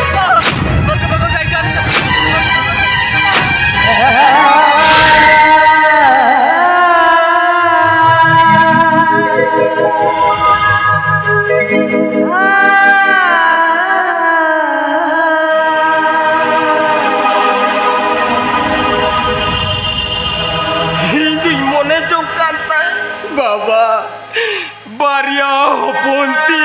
ᱤᱧ ᱫᱩᱧ ᱢᱚᱱᱮ ᱡᱚᱝ ᱠᱟᱱ ᱛᱟᱦᱮᱸ ᱵᱚᱱᱛᱤ,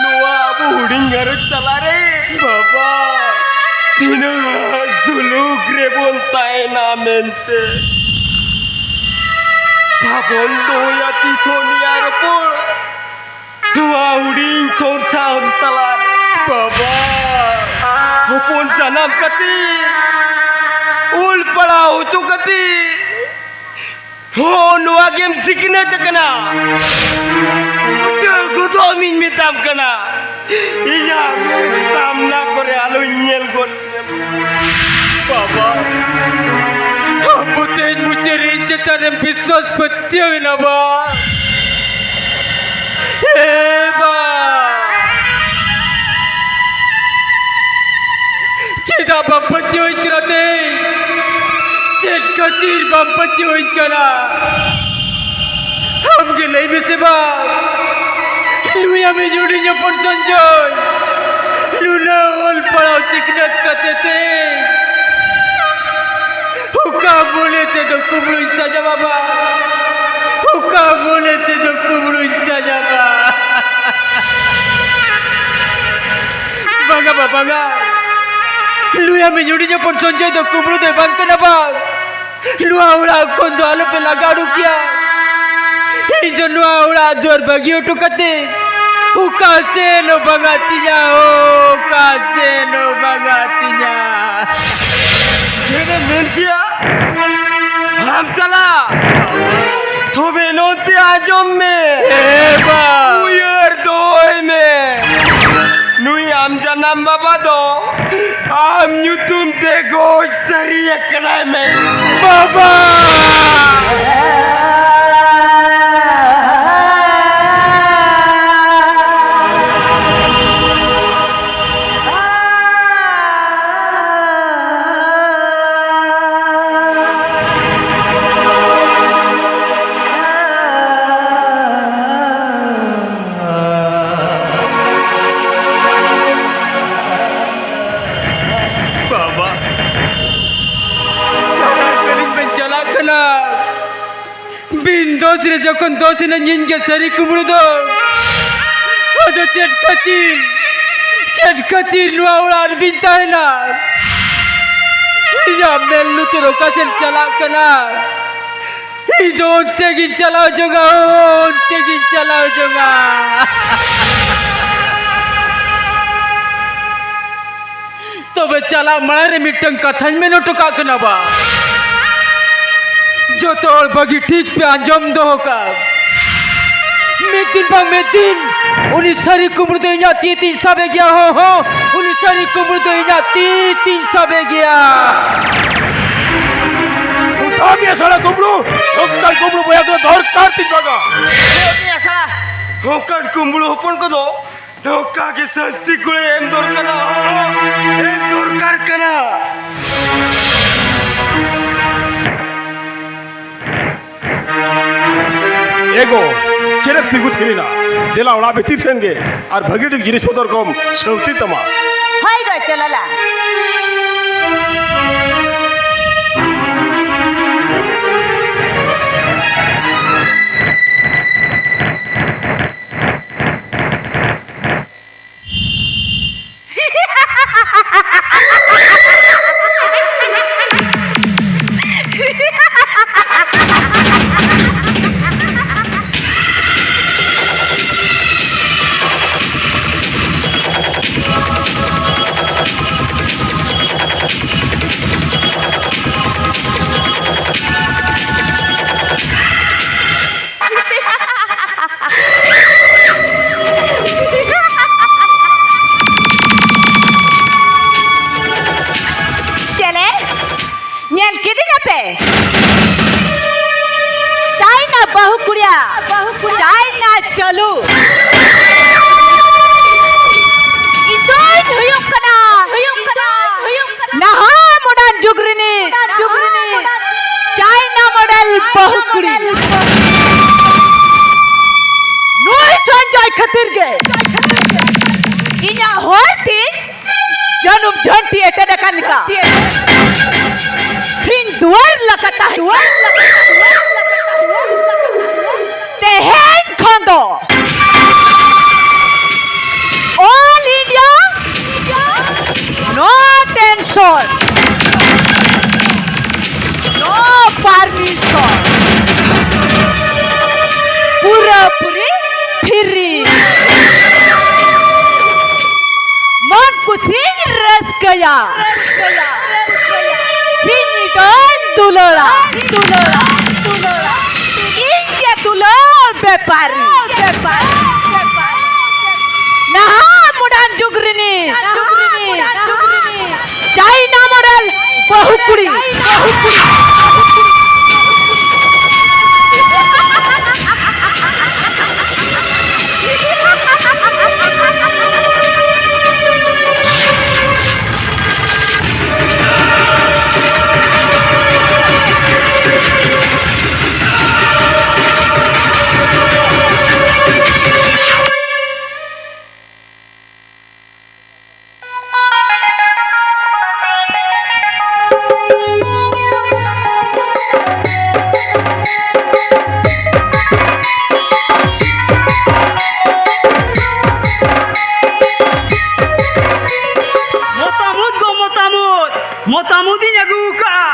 ᱱᱚᱣᱟ ᱟᱵᱚ ᱦᱩᱰᱤᱧ ᱜᱷᱟᱨᱚᱸᱡᱽ ᱛᱟᱞᱟᱨᱮ ᱵᱟᱵᱟ ᱛᱤᱱᱟᱹᱜ ᱥᱩᱞᱩᱠ ᱨᱮᱵᱚᱱ ᱛᱟᱦᱮᱱᱟ ᱢᱮᱱᱛᱮ ᱵᱟᱵᱚᱱ ᱫᱚᱦᱚᱭᱟ ᱛᱤᱥ ᱦᱚᱸ ᱱᱤᱭᱟᱹ ᱨᱚᱯᱚᱲ᱾ ᱱᱚᱣᱟ ᱦᱩᱰᱤᱧ ᱥᱚᱝᱥᱟᱨ ᱛᱟᱞᱟᱨᱮ ᱵᱟᱵᱟ, ᱦᱚᱯᱚᱱ ᱡᱟᱱᱟᱢ ᱠᱟᱛᱮ, ᱚᱞ ᱯᱟᱲᱦᱟᱣ ᱦᱚᱪᱚ ᱠᱟᱛᱮ, ᱦᱚᱸ ᱱᱚᱣᱟ ᱜᱮᱢ ᱥᱤᱠᱷᱱᱟᱹᱛ ᱟᱠᱟᱱᱟ᱾ ᱵᱩᱡᱷᱟᱹᱣ ᱜᱚᱫᱚᱜ ᱢᱤᱧ ᱢᱮᱛᱟᱢ ᱠᱟᱱᱟ, ᱤᱧᱟᱹᱜ ᱢᱮᱫ ᱥᱟᱢᱱᱟ ᱠᱚᱨᱮ ᱟᱞᱚᱧ ᱧᱮᱞ ᱜᱚᱫ ᱢᱮ᱾ ᱵᱟᱵᱟ, ᱟᱵᱚ ᱛᱮᱦᱮᱧ ᱢᱩᱪᱟᱹᱫ ᱨᱮ ᱤᱧ ᱪᱮᱛᱟᱱ ᱨᱮᱢ ᱵᱤᱥᱣᱟᱥ ᱯᱟᱹᱛᱭᱟᱹᱣ ᱮᱱᱟ ᱵᱟ᱾ ᱮ ᱵᱟ, ᱪᱮᱫᱟᱜ ᱵᱟᱢ ᱯᱟᱹᱛᱭᱟᱹᱣᱟᱹᱧ ᱠᱟᱱᱟ ᱛᱮ? ᱪᱮᱫ ᱠᱷᱟᱹᱛᱤᱨ ᱵᱟᱢ ᱯᱟᱹᱛᱭᱟᱹᱣᱟᱹᱧ ᱠᱟᱱᱟ? ᱟᱢ ᱜᱮ ᱞᱟᱹᱭ ᱢᱮᱥᱮ ᱵᱟ, ᱱᱩᱭ ᱟᱢᱤᱡ ᱦᱩᱰᱤᱧ ᱦᱚᱯᱚᱱ ᱥᱚᱧᱡᱚᱭ ᱱᱩᱱᱟᱹᱜ ᱚᱞ ᱯᱟᱲᱦᱟᱣ ᱥᱤᱠᱷᱱᱟᱹᱛ ᱠᱟᱛᱮ ᱛᱮ ᱚᱠᱟ ᱢᱚᱱᱮ ᱛᱮᱫᱚ ᱠᱩᱢᱵᱽᱲᱩᱧ ᱥᱟᱡᱟᱣᱟ ᱵᱟ? ᱚᱠᱟ ᱢᱚᱱᱮ ᱛᱮᱫᱚ ᱠᱩᱢᱵᱽᱲᱩᱧ ᱥᱟᱡᱟᱣᱟ? ᱵᱟᱝᱟ ᱵᱟ, ᱵᱟᱝᱟ᱾ ᱱᱩᱭ ᱟᱢᱤᱡ ᱦᱩᱰᱤᱧ ᱦᱚᱯᱚᱱ ᱥᱚᱧᱡᱚᱭ ᱫᱚ ᱠᱩᱢᱵᱽᱲᱩ ᱫᱚᱭ ᱵᱟᱝ ᱠᱟᱱᱟ ᱵᱟ᱾ ᱱᱚᱣᱟ ᱚᱲᱟᱜ ᱠᱷᱚᱱ ᱫᱚ ᱟᱞᱚᱯᱮ ᱞᱟᱜᱟ ᱩᱰᱩᱠᱮᱭᱟ᱾ ᱤᱧ ᱫᱚ ᱱᱚᱣᱟ ᱚᱲᱟᱜ ᱫᱩᱣᱟᱹᱨ ᱵᱟᱹᱜᱤ ᱦᱚᱴᱚ ᱠᱟᱛᱮ ᱚᱠᱟ ᱥᱮᱱ ᱦᱚᱸ ᱵᱟᱝᱟ ᱛᱤᱧᱟ, ᱚᱠᱟ ᱥᱮᱱ ᱦᱚᱸ ᱵᱟᱝᱟ ᱛᱤᱧᱟ᱾ ᱪᱮᱫ ᱮᱢ ᱢᱮᱱ ᱠᱮᱭᱟ? ᱟᱢ ᱪᱟᱞᱟᱜ? ᱛᱚᱵᱮ ᱱᱚᱛᱮ ᱟᱸᱡᱚᱢ ᱢᱮ᱾ ᱮ ᱵᱟ᱾ ᱩᱭᱦᱟᱹᱨ ᱫᱚᱦᱚᱭ ᱢᱮ᱾ ᱱᱩᱭ ᱟᱢ ᱡᱟᱱᱟᱢ ᱵᱟᱵᱟ ᱫᱚ ᱟᱢ ᱧᱩᱛᱩᱢ ᱛᱮ ᱜᱚᱡ ᱥᱟᱹᱨᱤ ᱟᱠᱟᱱᱟᱭ ᱢᱮ᱾ ᱵᱟᱵᱟ! ᱵᱟᱵᱟ, ᱪᱟᱞᱟᱜ ᱠᱟᱹᱱᱟᱹᱧ ᱵᱮᱱ ᱪᱟᱞᱟᱜ ᱠᱟᱱᱟ᱾ ᱨᱮ ᱡᱚᱠᱷᱚᱱ ᱫᱚᱥ ᱮᱱᱟᱹᱧ ᱤᱧ ᱜᱮ ᱥᱟᱹᱨᱤ ᱠᱩᱢᱵᱽᱲᱩ ᱫᱚ᱾ ᱟᱫᱚ ᱪᱮᱫ ᱠᱷᱟᱹᱛᱤᱨ, ᱪᱮᱫ ᱠᱷᱟᱹᱛᱤᱨ ᱱᱚᱣᱟ ᱚᱲᱟᱜ ᱨᱮᱫᱚᱧ ᱛᱟᱦᱮᱱᱟ? ᱤᱧᱟᱹᱜ ᱢᱮᱫ ᱞᱩᱛᱩᱨ ᱚᱠᱟ ᱥᱮᱫ ᱪᱟᱞᱟᱜ ᱠᱟᱱᱟ? ᱤᱧ ᱫᱚ ᱚᱱᱛᱮ ᱜᱤᱧ ᱪᱟᱞᱟᱣ ᱡᱚᱝᱟ, ᱚᱱᱛᱮ ᱜᱤᱧ ᱪᱟᱞᱟᱣ ᱡᱚᱝᱟ᱾ ᱛᱚᱵᱮ ᱪᱟᱞᱟᱜ ᱢᱟᱲᱟᱝ ᱨᱮ ᱢᱤᱫᱴᱟᱝ ᱠᱟᱛᱷᱟᱧ ᱢᱮᱱ ᱦᱚᱴᱚ ᱠᱟᱜ ᱠᱟᱱᱟ ᱵᱟ᱾ ᱡᱚᱛᱚ ᱦᱚᱲ ᱵᱷᱟᱹᱜᱤ ᱴᱷᱤᱠ ᱯᱮ ᱟᱸᱡᱚᱢ ᱫᱚᱦᱚ ᱠᱟᱜ᱾ ᱢᱤᱫ ᱫᱤᱱ ᱵᱟᱝ ᱢᱤᱫ ᱫᱤᱱ ᱩᱱᱤ ᱥᱟᱹᱨᱤ ᱠᱩᱢᱵᱽᱲᱩ ᱫᱚ ᱤᱧᱟᱹᱜ ᱛᱤ ᱛᱤᱧ ᱥᱟᱵᱮ ᱜᱮᱭᱟ᱾ ᱦᱚᱸ, ᱦᱚᱸ, ᱩᱱᱤ ᱥᱟᱹᱨᱤ ᱠᱩᱢᱵᱽᱲᱩ ᱫᱚ ᱤᱧᱟᱹᱜ ᱛᱤ ᱛᱤᱧ ᱥᱟᱵᱮ ᱜᱮᱭᱟ᱾ ᱩᱴᱷᱟᱹᱣ ᱢᱮᱭᱟ ᱥᱟᱹᱨᱤ ᱠᱩᱢᱵᱽᱲᱩ, ᱚᱱᱠᱟᱱ ᱠᱩᱢᱵᱽᱲᱩ ᱵᱚᱭᱦᱟ ᱫᱚ ᱫᱚᱨᱠᱟᱨ ᱛᱤᱧ ᱵᱟᱝᱟ᱾ ᱩᱴᱷᱟᱹᱣ ᱢᱮᱭᱟ ᱥᱟᱹᱨᱤ᱾ ᱚᱱᱠᱟᱱ ᱠᱩᱢᱵᱽᱲᱩ ᱦᱚᱯᱚᱱ ᱠᱚᱫᱚ ᱱᱚᱝᱠᱟ ᱜᱮ ᱥᱟᱹᱥᱛᱤ ᱠᱚᱲᱟ ᱮᱢ ᱫᱚᱨᱠᱟᱨᱟ, ᱮᱢ ᱫᱚᱨᱠᱟᱨ ᱠᱟᱱᱟ᱾ ᱮ ᱜᱚ, ᱪᱮᱫ ᱮᱢ ᱛᱤᱸᱜᱩ ᱛᱷᱤᱨ ᱮᱱᱟ? ᱫᱮᱞᱟ ᱚᱲᱟᱜ ᱵᱷᱤᱛᱤᱨ ᱥᱮᱱ ᱜᱮ ᱟᱨ ᱵᱷᱟᱹᱜᱤ ᱴᱷᱤᱠ ᱡᱤᱱᱤᱥ ᱯᱚᱛᱚᱨ ᱠᱚᱢ ᱥᱟᱹᱣᱛᱤ ᱛᱟᱢᱟ᱾ ᱦᱳᱭ ᱜᱚ, ᱪᱚᱞᱚ ᱞᱟᱝ᱾ ᱪᱮᱞᱮ, ᱧᱮᱞ ᱠᱤᱫᱤᱧᱟ ᱯᱮ? ᱪᱟᱭᱱᱟ ᱵᱟᱹᱦᱩ ᱠᱩᱲᱤᱭᱟ, ᱪᱟᱭᱱᱟ ᱪᱟᱹᱞᱩ᱾ ᱤᱧ ᱫᱚᱧ ᱦᱩᱭᱩᱜ ᱠᱟᱱᱟ, ᱦᱩᱭᱩᱜ ᱠᱟᱱᱟ, ᱦᱩᱭᱩᱜ ᱠᱟᱱᱟ᱾ ᱱᱟᱦᱟᱜ modern ᱡᱩᱜᱽ ᱨᱤᱱᱤᱡ, ᱡᱩᱜᱽ ᱨᱤᱱᱤᱡ ᱪᱟᱭᱱᱟ model ᱵᱟᱹᱦᱩ ᱠᱩᱲᱤ᱾ ᱱᱩᱭ ᱥᱚᱧᱡᱚᱭ ᱠᱷᱟᱹᱛᱤᱨ ᱜᱮ ᱤᱧᱟᱹᱜ ᱦᱚᱨ ᱛᱤᱧ ᱡᱟᱹᱱᱩᱢ ᱡᱷᱟᱹᱱᱴᱤ ᱮᱴᱮᱫ ᱟᱠᱟᱱ ᱞᱮᱠᱟ᱾ ᱥᱤᱧ ᱫᱩᱣᱟᱹᱨ ᱞᱮᱠᱟ ᱛᱟᱦᱮᱸ᱾ ᱫᱚ All India, no tension, no permission, ᱯᱩᱨᱟᱹᱯᱩᱨᱤ free᱾ ᱢᱚᱱ ᱠᱩᱥᱤᱧ ᱨᱟᱹᱥᱠᱟᱹᱭᱟ, ᱥᱤᱧ ᱧᱤᱫᱟᱹᱧ ᱫᱩᱞᱟᱹᱲᱟ, ᱤᱧ ᱜᱮ ᱫᱩᱞᱟᱹᱲ ᱵᱮᱯᱟᱨᱤ᱾ ᱱᱟᱦᱟᱜ modern ᱡᱩᱜᱽ ᱨᱤᱱᱤᱡ ᱪᱟᱭᱱᱟ model ᱵᱟᱹᱦᱩ ᱠᱩᱲᱤ᱾ ᱢᱚᱛᱟᱢᱩᱫ ᱜᱚ ᱢᱚᱛᱟᱢᱩᱫ, ᱢᱚᱛᱟᱢᱩᱫᱤᱧ ᱟᱹᱜᱩ ᱠᱟᱜᱼᱟ,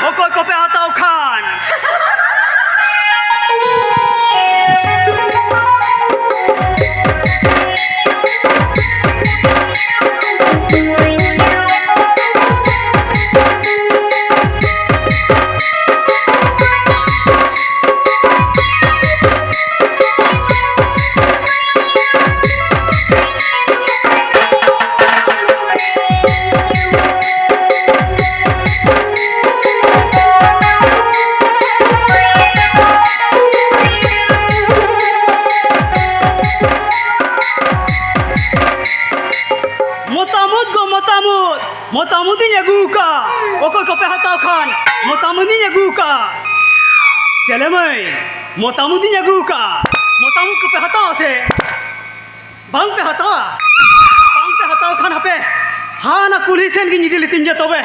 ᱚᱠᱚᱭ ᱠᱚᱯᱮ ᱦᱟᱛᱟᱣ ᱠᱷᱟᱱ᱾ ᱢᱚᱛᱟᱢᱩᱫ ᱜᱚ ᱢᱚᱛᱟᱢᱩᱫ, ᱢᱚᱛᱟᱢᱩᱫᱤᱧ ᱟᱹᱜᱩ ᱠᱟᱜᱼᱟ᱾ ᱚᱠᱚᱭ ᱠᱚᱯᱮ ᱦᱟᱛᱟᱣ ᱠᱷᱟᱱ, ᱢᱚᱛᱟᱢᱩᱫᱤᱧ ᱟᱹᱜᱩ ᱠᱟᱜᱼᱟ᱾ ᱪᱮᱞᱮ ᱢᱟᱹᱭ, ᱢᱚᱛᱟᱢᱩᱫᱤᱧ ᱟᱹᱜᱩ ᱠᱟᱜᱼᱟ᱾ ᱢᱚᱛᱟᱢᱩᱫ ᱠᱚᱯᱮ ᱦᱟᱛᱟᱣᱟ ᱥᱮ ᱵᱟᱝ ᱯᱮ ᱦᱟᱛᱟᱣᱟ? ᱵᱟᱝ ᱯᱮ ᱦᱟᱛᱟᱣ ᱠᱷᱟᱱ ᱦᱟᱯᱮ, ᱦᱟᱱᱟ ᱠᱩᱞᱦᱤ ᱥᱮᱱ ᱜᱤᱧ ᱤᱫᱤ ᱞᱤᱛᱤᱧ ᱜᱮ ᱛᱚᱵᱮ᱾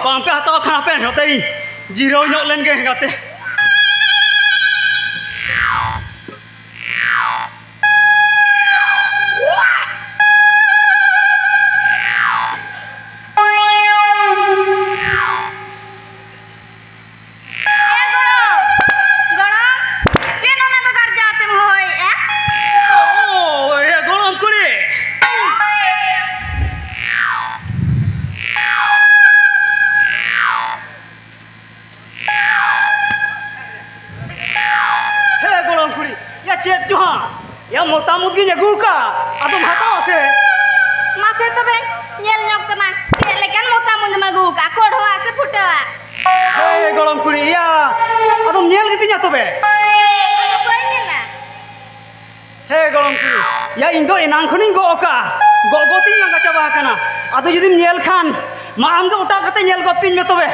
ᱵᱟᱝᱯᱮ ᱦᱟᱛᱟᱣ ᱠᱷᱟᱱ ᱦᱟᱯᱮ ᱱᱚᱛᱮ ᱨᱤᱧ ᱡᱤᱨᱟᱹᱣ ᱧᱚᱜ ᱞᱮᱱ ᱜᱮ ᱜᱟᱛᱮ᱾ ᱮ ᱜᱚᱲᱚᱢ, ᱜᱚᱲᱚᱢ, ᱪᱮᱫ ᱚᱱᱟ ᱫᱚ ᱜᱟᱨᱡᱟ ᱟᱛᱮᱢ ᱦᱚᱦᱚᱭᱮᱫᱼᱟ? ᱳ, ᱮ ᱜᱚᱲᱚᱢ ᱠᱩᱲᱤ᱾ ᱦᱮ ᱜᱚᱲᱚᱢ ᱠᱩᱲᱤ, ᱭᱟ ᱪᱮᱫ ᱪᱚ ᱦᱟᱸᱜ? ᱭᱟ ᱢᱚᱛᱟᱢ ᱩᱫ ᱜᱤᱧ ᱟᱹᱜᱩ ᱟᱠᱟᱫ, ᱟᱫᱚᱢ ᱦᱟᱛᱟᱣᱟ ᱥᱮ? ᱢᱟᱥᱮ ᱛᱚᱵᱮ, ᱧᱮᱞ ᱧᱚᱜ ᱛᱟᱢᱟ, ᱪᱮᱫ ᱞᱮᱠᱟᱱ ᱢᱚᱛᱟᱢ ᱩᱫ ᱮᱢ ᱟᱹᱜᱩ ᱟᱠᱟᱫ, ᱠᱚᱲᱦᱚᱣᱟᱜ ᱥᱮ ᱯᱷᱩᱴᱟᱹᱣᱟᱜ? ᱦᱮ ᱜᱚᱲᱚᱢ ᱠᱩᱲᱤ, ᱭᱟ ᱟᱫᱚᱢ ᱧᱮᱞ ᱜᱮᱛᱤᱧᱟ ᱛᱚᱵᱮ? ᱟᱫᱚ ᱵᱟᱹᱧ ᱧᱮᱞᱟ᱾ ᱦᱮ ᱜᱚᱲᱚᱢ ᱠᱩᱲᱤ, ᱭᱟ ᱤᱧ ᱫᱚ ᱮᱱᱟᱝ ᱠᱷᱚᱱᱤᱧ ᱜᱚᱜ ᱟᱠᱟᱫᱼᱟ, ᱜᱚᱜ ᱜᱚᱜ ᱛᱤᱧ ᱞᱟᱸᱜᱟ ᱪᱟᱵᱟ ᱟᱠᱟᱱᱟ᱾ ᱟᱫᱚ ᱡᱩᱫᱤᱢ ᱧᱮᱞ ᱠᱷᱟᱱ, ᱢᱟ ᱟᱢ ᱜᱮ ᱚᱴᱟᱜ ᱠᱟᱛᱮ ᱧᱮᱞ ᱜᱚᱫ ᱛᱤᱧ ᱢᱮ ᱛᱚᱵᱮ᱾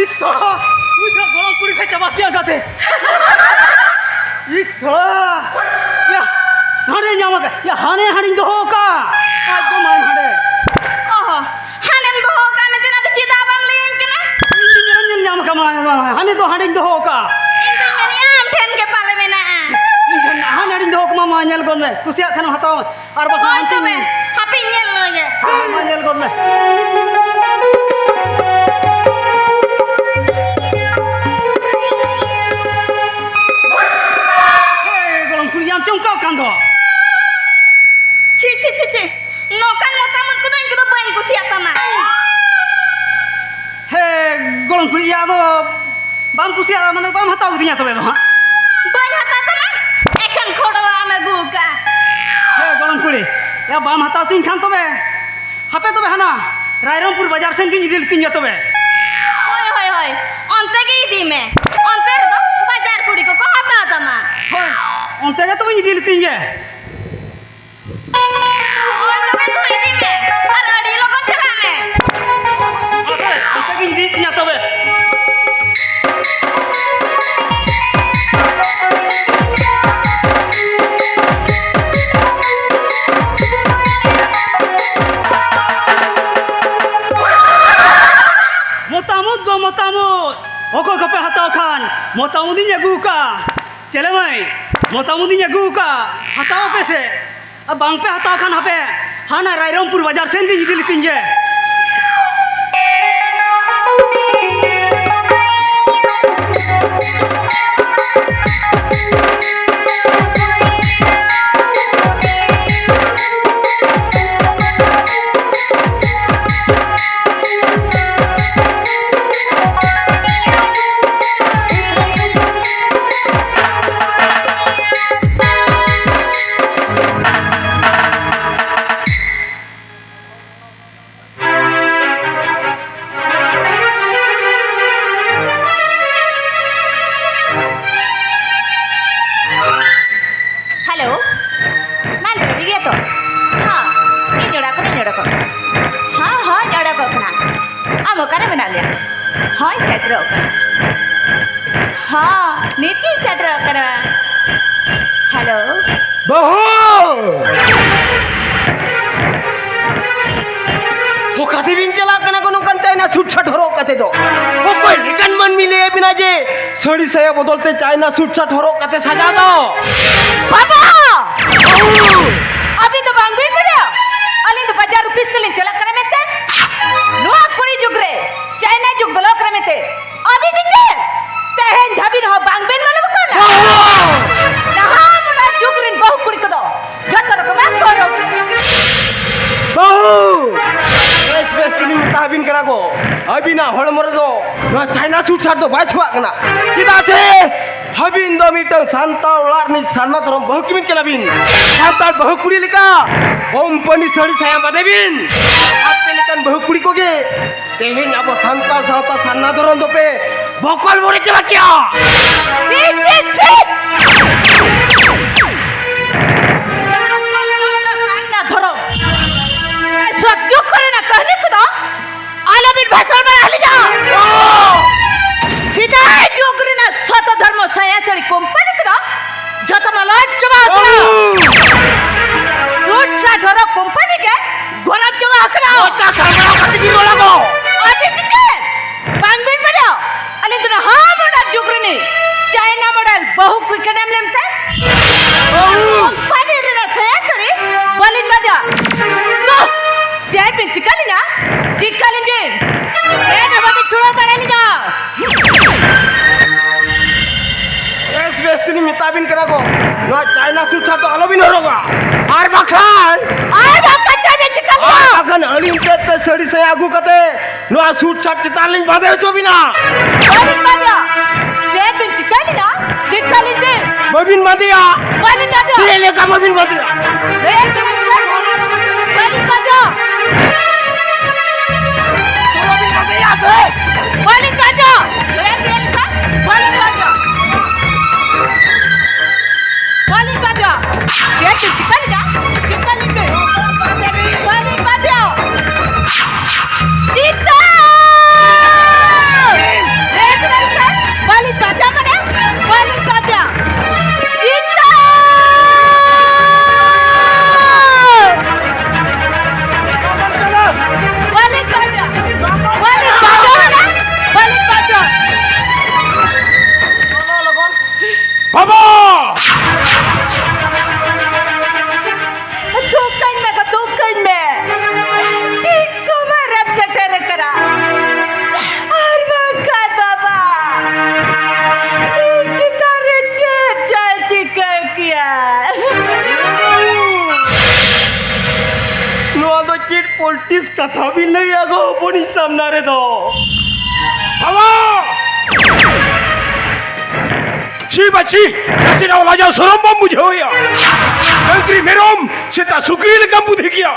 ᱤᱥ ᱥᱟᱞᱟ, ᱩᱱᱤ ᱥᱟᱞᱟ ᱜᱚᱲᱚᱢ ᱠᱩᱲᱤ ᱴᱷᱮᱱ ᱪᱟᱵᱟ ᱠᱮᱫᱼᱟ ᱜᱟᱛᱮ᱾ ᱤᱥ ᱥᱟᱞᱟ, ᱭᱟ, ᱦᱟᱸᱰᱮ ᱧᱟᱢ ᱟᱠᱟᱫ, ᱭᱟ, ᱦᱟᱱᱮ ᱦᱟᱸᱰᱮᱧ ᱫᱚᱦᱚ ᱟᱠᱟᱫ᱾ ᱟᱡ ᱫᱚ ᱢᱟᱭ ᱦᱟᱸᱰᱮ᱾ ᱚᱦᱚ, ᱦᱟᱸᱰᱮᱢ ᱫᱚᱦᱚ ᱟᱠᱟᱫ ᱢᱮᱱᱛᱮ ᱟᱫᱚ ᱪᱮᱫᱟᱜ ᱵᱟᱢ ᱞᱟᱹᱭᱟᱹᱧ ᱠᱟᱱᱟ? ᱤᱧ ᱫᱚ ᱧᱮᱞ ᱧᱟᱢ ᱟᱠᱟᱫ ᱢᱟ, ᱢᱟ, ᱦᱟᱱᱮ ᱫᱚ ᱦᱟᱸᱰᱮᱧ ᱫᱚᱦᱚ ᱟᱠᱟᱫ᱾ ᱤᱧ ᱫᱩᱧ ᱢᱮᱱᱮᱫᱼᱟ ᱟᱢ ᱴᱷᱮᱱ ᱜᱮ ᱯᱟᱞᱮ ᱢᱮᱱᱟᱜᱼᱟ᱾ ᱤᱧ ᱴᱷᱮᱱ ᱦᱟᱸᱰᱮ ᱦᱟᱸᱰᱮᱧ ᱫᱚᱦᱚ ᱠᱟᱜ ᱢᱟ, ᱢᱟ ᱧᱮᱞ ᱜᱚᱫ ᱢᱮ, ᱠᱩᱥᱤᱭᱟᱜ ᱠᱷᱟᱱᱮᱢ ᱦᱟᱛᱟᱣ ᱢᱮ, ᱟᱨ ᱵᱟᱠᱷᱟᱱ ᱦᱳᱭ ᱦᱟᱱᱛᱮᱧ ᱛᱚᱵᱮ, ᱦᱟᱯᱮᱧ ᱧᱮᱞ ᱞᱮᱜᱮ᱾ ᱦᱮᱸ, ᱢᱟ ᱧᱮᱞ ᱜᱚᱫ ᱢᱮ᱾ ᱦᱮᱸ, ᱜᱚᱲᱚᱢ ᱠᱩᱲᱤ, ᱟᱢ ᱪᱚᱢᱠᱟᱣ ᱠᱟᱱ ᱫᱚ᱾ ᱪᱷᱤ, ᱪᱷᱤ, ᱪᱷᱤ, ᱪᱷᱤ, ᱱᱚᱝᱠᱟᱱ ᱢᱚᱛᱟᱢᱚᱛ ᱠᱚᱫᱚ ᱤᱧ ᱠᱚᱫᱚ ᱵᱟᱹᱧ ᱠᱩᱥᱤᱭᱟᱜ ᱛᱟᱢᱟ᱾ ᱦᱮᱸ, ᱜᱚᱲᱚᱢ ᱠᱩᱲᱤ, ᱟᱫᱚ ᱵᱟᱢ ᱠᱩᱥᱤᱭᱟᱜᱼᱟ, ᱢᱟᱱᱮ ᱵᱟᱢ ᱦᱟᱛᱟᱣ ᱠᱤᱫᱤᱧᱟ ᱛᱚᱵᱮ ᱫᱚ ᱦᱟᱸᱜ? ᱵᱟᱹᱧ ᱦᱟᱛᱟᱣ ᱛᱟᱢᱟ, ᱮᱠᱷᱮᱱ ᱠᱷᱚᱲᱚᱣᱟᱜ ᱮᱢ ᱟᱹᱜᱩ ᱟᱠᱟᱫᱼᱟ᱾ ᱦᱮᱸ, ᱜᱚᱲᱚᱢ ᱠᱩᱲᱤ, ᱭᱟ ᱵᱟᱢ ᱦᱟᱛᱟᱣ ᱛᱤᱧ ᱠᱷᱟᱱ ᱛᱚᱵᱮ, ᱦᱟᱯᱮ ᱛᱚᱵᱮ ᱦᱟᱱᱟ ᱨᱟᱭᱨᱚᱝᱯᱩᱨ ᱵᱟᱡᱟᱨ ᱥᱮᱱ ᱜᱤᱧ ᱤᱫᱤ ᱞᱮᱛᱤᱧ ᱜᱮ ᱛᱚᱵᱮ᱾ ᱦᱳᱭ, ᱦᱳᱭ, ᱦᱳᱭ, ᱚᱱᱛᱮ ᱜᱮ ᱤᱫᱤ ᱢᱮ, ᱚᱱᱛᱮ ᱨᱮᱫᱚ ᱵᱟᱡᱟᱨ ᱠᱩᱲᱤ ᱠᱚᱠᱚ ᱦᱟᱛᱟᱣ ᱛᱟᱢᱟ᱾ ᱦᱳᱭ, ᱚᱱᱛᱮ ᱜᱮ ᱛᱚᱵᱮᱧ ᱤᱫᱤ ᱞᱮᱛᱤᱧ ᱜᱮ᱾ ᱦᱳᱭ, ᱛᱚᱵᱮ ᱫᱩ ᱤᱫᱤ ᱢᱮ, ᱟᱨ ᱟᱹᱰᱤ ᱞᱚᱜᱚᱱ ᱪᱟᱞᱟᱜ ᱢᱮ᱾ ᱦᱟᱯᱮ, ᱚᱱᱛᱮ ᱜᱤᱧ ᱤᱫᱤᱭᱮᱫ ᱛᱤᱧᱟ ᱛᱚᱵᱮ᱾ ᱢᱚᱛᱟᱢᱚᱛ ᱫᱚ ᱢᱚᱛᱟᱢᱚᱛ᱾ ᱚᱠᱚᱭ ᱠᱚᱯᱮ ᱦᱟᱛᱟᱣ ᱠᱷᱟᱱ, ᱢᱚᱛᱟᱢᱚᱛ ᱤᱧ ᱟᱹᱜᱩ ᱟᱠᱟᱫᱼᱟ᱾ ᱪᱮᱞᱮ ᱢᱟᱹᱭ, ᱢᱚᱛᱟᱢᱚᱛ ᱤᱧ ᱟᱹᱜᱩ ᱟᱠᱟᱫᱼᱟ, ᱦᱟᱛᱟᱣ ᱯᱮ ᱥᱮ᱾ ᱟᱨ ᱵᱟᱝ ᱯᱮ ᱦᱟᱛᱟᱣ ᱠᱷᱟᱱ, ᱦᱟᱯᱮ, ᱦᱟᱱᱟ ᱨᱟᱭᱨᱚᱝᱯᱩᱨ ᱵᱟᱡᱟᱨ ᱥᱮᱱ ᱜᱤᱧ ᱤᱫᱤ ᱞᱮᱛᱤᱧ ᱜᱮ᱾ ᱦᱮᱞᱳ, ᱢᱟᱞᱠᱤ ᱜᱮᱭᱟ ᱛᱚ? ᱦᱚᱸ, ᱤᱧ ᱚᱲᱟᱜ ᱠᱷᱚᱱᱤᱧ ᱚᱰᱚᱠᱚᱜ ᱠᱟᱱᱟ᱾ ᱦᱚᱸ, ᱦᱚᱸᱧ ᱚᱰᱚᱠᱚᱜ ᱠᱟᱱᱟ᱾ ᱟᱢ ᱚᱠᱟᱨᱮ ᱢᱮᱱᱟᱜ ᱢᱮᱭᱟ? ᱦᱚᱸᱧ ᱥᱮᱴᱮᱨᱚᱜ ᱠᱟᱱᱟ᱾ ᱦᱚᱸ, ᱱᱤᱛᱤᱧ ᱥᱮᱴᱮᱨᱚᱜ ᱠᱟᱱᱟ᱾ ᱦᱮᱞᱳ᱾ ᱵᱟᱹᱦᱩ! ᱚᱠᱟ ᱛᱮᱵᱤᱱ ᱪᱟᱞᱟᱜ ᱠᱟᱱᱟ ᱜᱚ ᱱᱚᱝᱠᱟᱱ ᱪᱟᱭᱱᱟ ᱥᱩᱴ ᱥᱟᱴ ᱦᱚᱨᱚᱜ ᱠᱟᱛᱮ ᱫᱚ? ᱚᱠᱚᱭ ᱞᱮᱠᱟᱱ ᱢᱟᱹᱱᱢᱤ ᱞᱟᱹᱭ ᱟᱵᱤᱱᱟ ᱡᱮ ᱥᱟᱹᱲᱤ ᱥᱟᱭᱟ ᱵᱚᱫᱚᱞ ᱛᱮ ᱪᱟᱭᱱᱟ ᱥᱩᱴ ᱥᱟᱴ ᱦᱚᱨᱚᱜ ᱠᱟᱛᱮ ᱥᱟᱡᱟᱣ ᱫᱚ? ᱵᱟᱵᱟ! ᱟᱹᱵᱤᱱ ᱫᱚ ᱵᱟᱝ ᱵᱤᱱ ᱵᱟᱲᱟᱭᱟ? ᱟᱹᱞᱤᱧ ᱫᱚ ᱵᱟᱡᱟᱨ ᱚᱯᱷᱤᱥ ᱛᱮᱞᱤᱧ ᱪᱟᱞᱟᱜ ᱠᱟᱱᱟ ᱢᱮᱱᱛᱮ? ᱱᱚᱣᱟ ᱠᱩᱲᱤ ᱡᱩᱜᱽ ᱨᱮ ᱪᱟᱭᱱᱟ ᱡᱩᱜᱽ ᱵᱚᱞᱚ ᱠᱟᱱᱟ ᱢᱮᱱᱛᱮ ᱟᱹᱵᱤᱱ ᱜᱮ ᱛᱮᱦᱮᱧ ᱫᱷᱟᱹᱵᱤᱡ ᱦᱚᱸ ᱵᱟᱝ ᱵᱤᱱ ᱢᱟᱞᱚᱢ ᱠᱟᱱᱟ? ᱵᱟᱵᱟ! ᱱᱟᱦᱟᱜ ᱚᱱᱟ ᱡᱩᱜᱽ ᱨᱮᱱ ᱵᱟᱹᱦᱩ ᱠᱩᱲᱤ ᱠᱚᱫᱚ ᱡᱚᱛᱚ ᱨᱚᱠᱚᱢᱟᱜ ᱦᱚᱨᱚᱜ᱾ ᱵᱟᱹᱦᱩ! ᱵᱮᱥ ᱵᱮᱥ ᱛᱮᱞᱤᱧ ᱢᱮᱛᱟ ᱟᱹᱵᱤᱱ ᱠᱟᱱᱟ ᱜᱚ, ᱟᱹᱵᱤᱱᱟᱜ ᱦᱚᱲᱢᱚ ᱨᱮᱫᱚ ᱱᱚᱣᱟ ᱪᱟᱭᱱᱟ ᱥᱩᱴ ᱥᱟᱴ ᱫᱚ ᱵᱟᱭ ᱥᱚᱵᱷᱟᱜ ᱠᱟᱱᱟ᱾ ᱪᱮᱫᱟᱜ ᱥᱮ ᱟᱹᱵᱤᱱ ᱫᱚ ᱢᱤᱫᱴᱟᱝ ᱥᱟᱱᱛᱟᱲ ᱚᱲᱟᱜ ᱨᱤᱱᱤᱡ ᱥᱟᱨᱱᱟ ᱫᱷᱚᱨᱚᱢ ᱵᱟᱹᱦᱩ ᱠᱤᱱ ᱠᱟᱱᱟ ᱵᱤᱱ᱾ ᱥᱟᱱᱛᱟᱲ ᱵᱟᱹᱦᱩ ᱠᱩᱲᱤ ᱞᱮᱠᱟ ᱠᱳᱢᱯᱟᱱᱤ ᱥᱟᱹᱲᱤ ᱥᱟᱭᱟ ᱵᱟᱸᱫᱮ ᱵᱤᱱ᱾ ᱟᱯᱮ ᱞᱮᱠᱟᱱ ᱵᱟᱹᱦᱩ ᱠᱩᱲᱤ ᱠᱚᱜᱮ ᱛᱮᱦᱮᱧ ᱟᱵᱚ ᱥᱟᱱᱛᱟᱲ ᱥᱟᱶᱛᱟ ᱥᱟᱨᱱᱟ ᱫᱷᱚᱨᱚᱢ ᱫᱚᱯᱮ ᱵᱚᱠᱚᱞ ᱵᱚᱰᱮ ᱪᱟᱵᱟ ᱠᱮᱭᱟ᱾ ᱪᱷᱤ, ᱪᱷᱤ, ᱪᱷᱤ! ᱥᱟᱨᱱᱟ ᱫᱷᱚᱨᱚᱢ᱾ ᱥᱚᱛ ᱡᱩᱜᱽ ᱠᱚᱨᱮᱱᱟᱜ ᱠᱟᱹᱦᱱᱤ ᱠᱚᱫᱚ ᱟᱞᱚᱵᱤᱱ ᱵᱷᱟᱥᱚᱱ ᱵᱟᱲᱟ ᱟᱹᱞᱤᱧᱟ᱾ ᱥᱮᱫᱟᱭ ᱡᱩᱜᱽ ᱨᱮᱱᱟᱜ ᱥᱚᱛ ᱫᱷᱚᱨᱢᱚ ᱥᱟᱭᱟ ᱥᱟᱹᱲᱤ ᱠᱳᱢᱯᱟᱱᱤ ᱠᱚᱫᱚ ᱡᱚᱛᱚ ᱢᱟᱞᱚᱴ ᱪᱟᱵᱟ ᱟᱠᱟᱱᱟ᱾ ᱥᱩᱴ ᱥᱟᱴ ᱦᱚᱨᱚᱜ ᱠᱳᱢᱯᱟᱱᱤ ᱜᱮ ᱜᱚᱨᱚᱵ ᱪᱟᱵᱟ ᱟᱠᱟᱱᱟ᱾ ᱢᱚᱪᱟ ᱥᱟᱢᱵᱲᱟᱣ ᱠᱟᱛᱮ ᱵᱤᱱ ᱨᱚᱲᱟ ᱜᱚ᱾ ᱟᱹᱵᱤᱱ ᱜᱮ ᱪᱮᱫ? ᱵᱟᱹᱦᱩ ᱠᱩᱲᱤ ᱠᱟᱱᱟᱢ ᱞᱮᱢᱛᱮ? ᱵᱟᱹᱦᱩ! ᱠᱚᱢᱯᱟᱱᱤ ᱨᱮᱱᱟᱜ ᱪᱷᱟᱭᱟ ᱥᱟᱹᱲᱤ ᱵᱟᱹᱞᱤᱧ ᱵᱟᱸᱫᱮᱭᱟ᱾ ᱱᱚ! ᱪᱮᱫ ᱵᱤᱱ ᱪᱤᱠᱟᱹ ᱞᱮᱱᱟ? ᱪᱤᱠᱟᱹ ᱞᱤᱧ ᱵᱤᱱ? ᱮᱱ ᱦᱚᱸ ᱵᱟᱵᱤᱱ ᱪᱷᱩᱲᱟᱹᱣ ᱫᱟᱲᱮ ᱞᱤᱧᱟ᱾ ᱵᱮᱥ ᱵᱮᱥ ᱛᱮᱞᱤᱧ ᱢᱮᱛᱟ ᱵᱤᱱ ᱠᱟᱱᱟ ᱠᱚ, ᱱᱚᱣᱟ ᱪᱟᱭᱱᱟ ᱥᱩᱴ ᱥᱟᱴ ᱫᱚ ᱟᱞᱚ ᱵᱤᱱ ᱦᱚᱨᱚᱜᱟ᱾ ᱟᱨ ᱵᱟᱠᱷᱟᱱ ᱟᱨ ᱵᱟᱠᱷᱟᱱ ᱪᱮᱫ ᱵᱤᱱ ᱪᱤᱠᱟᱹ ᱞᱮᱱᱟ? ᱟᱨ ᱵᱟᱠᱷᱟᱱ ᱟᱹᱞᱤᱧ ᱛᱮ ᱛᱮ ᱥᱟᱹᱲᱤ ᱥᱟᱭᱟ ᱟᱹᱜᱩ ᱠᱟᱛᱮ ᱱᱚᱣᱟ ᱥᱩᱴ ᱥᱟᱴ ᱪᱮᱛᱟᱱ ᱞᱤᱧ ᱵᱟᱸᱫᱮ ᱦᱚᱪᱚ ᱵᱤᱱᱟ᱾ ᱵᱟᱹᱞᱤᱧ ᱵᱟᱸᱫᱮᱭᱟ᱾ ᱪᱮᱫ ᱵᱤᱱ ᱪᱤᱠᱟᱹ ᱞᱮᱱᱟ? ᱪᱤᱠᱟᱹ ᱞᱤᱧ ᱵᱤᱱ? ᱵᱟᱹᱵᱤᱱ ᱵᱟᱸᱫᱮᱭᱟ᱾ ᱵᱟᱹᱞᱤᱧ ᱵᱟᱸᱫᱮᱭᱟ᱾ ᱪᱮᱫ ᱞᱮᱠᱟ ᱵᱟᱹᱵᱤᱱ ᱵᱟᱸᱫᱮᱭᱟ? ᱞᱟᱹᱭ ᱵᱤᱱ ᱥᱮ? ᱵᱟᱹᱞᱤᱧ ᱵᱟᱸᱫᱮᱭᱟ᱾ ᱵᱟᱹᱵᱤᱱ ᱵᱟᱸᱫᱮᱭᱟ ᱥᱮ? ᱵᱟᱹᱞᱤᱧ ᱵᱟᱸᱫᱮᱭᱟ᱾ ᱞᱟᱹᱭ ᱵᱤᱱ ᱥᱮ? ᱵᱟᱹᱞᱤᱧ ᱵᱟᱸᱫᱮᱭᱟ᱾ ᱵᱟᱹᱞᱤᱧ ᱵᱟᱸᱫᱮᱭᱟ᱾ ᱪᱮᱫ ᱵᱤᱱ ᱪᱤᱠᱟᱹ ᱞᱮᱱᱟ? ᱪᱤᱠᱟᱹ ᱞᱤᱧ ᱵᱤᱱ? ᱵᱟᱹᱞᱤᱧ ᱵᱟᱸᱫᱮᱭᱟ᱾ ᱪᱤᱛᱟᱹ! ᱵᱟᱹᱞᱤᱧ ᱯᱟᱸᱡᱟ ᱢᱟᱱᱮ ᱵᱟᱹᱞᱤᱧ ᱯᱟᱸᱡᱟ᱾ ᱪᱤᱛᱟᱹ! ᱵᱟᱹᱞᱤᱧ ᱯᱟᱸᱡᱟ᱾ ᱵᱟᱹᱞᱤᱧ ᱯᱟᱸᱡᱟ ᱢᱟᱱᱮ ᱵᱟᱹᱞᱤᱧ ᱯᱟᱸᱡᱟ᱾ ᱵᱟᱵᱟ! ᱛᱩᱠᱟᱹᱧ ᱢᱮ ᱜᱚ, ᱛᱩᱠᱟᱹᱧ ᱢᱮ᱾ ᱴᱷᱤᱠ ᱥᱚᱢᱚᱭ ᱨᱮᱢ ᱥᱮᱴᱮᱨ ᱟᱠᱟᱱᱟ᱾ ᱟᱨ ᱵᱟᱝᱠᱷᱟᱱ ᱵᱟᱵᱟ, ᱤᱧ ᱪᱮᱛᱟᱱ ᱨᱮ ᱪᱮᱫ ᱪᱚᱭ ᱪᱤᱠᱟᱹ ᱠᱮᱭᱟ? ᱱᱚᱣᱟ ᱫᱚ ᱪᱮᱫ ᱯᱚᱞᱴᱤᱥ ᱠᱟᱛᱷᱟ ᱵᱤᱱ ᱞᱟᱹᱭᱟ ᱜᱚ ᱦᱚᱯᱚᱱᱤᱡ ᱥᱟᱢᱱᱟ ᱨᱮᱫᱚ? ᱵᱟᱵᱟ! ᱪᱷᱤ ᱵᱟᱪᱷᱤ, ᱱᱟᱥᱮᱱᱟᱜ ᱞᱟᱡᱟᱣ ᱥᱚᱨᱚᱢ ᱵᱟᱢ ᱵᱩᱡᱷᱟᱹᱣᱮᱭᱟ? ᱰᱟᱹᱝᱨᱤ ᱢᱮᱨᱚᱢ, ᱥᱮᱛᱟ ᱥᱩᱠᱨᱤ ᱞᱮᱠᱟᱢ ᱵᱩᱫᱷᱤ ᱜᱮᱭᱟ᱾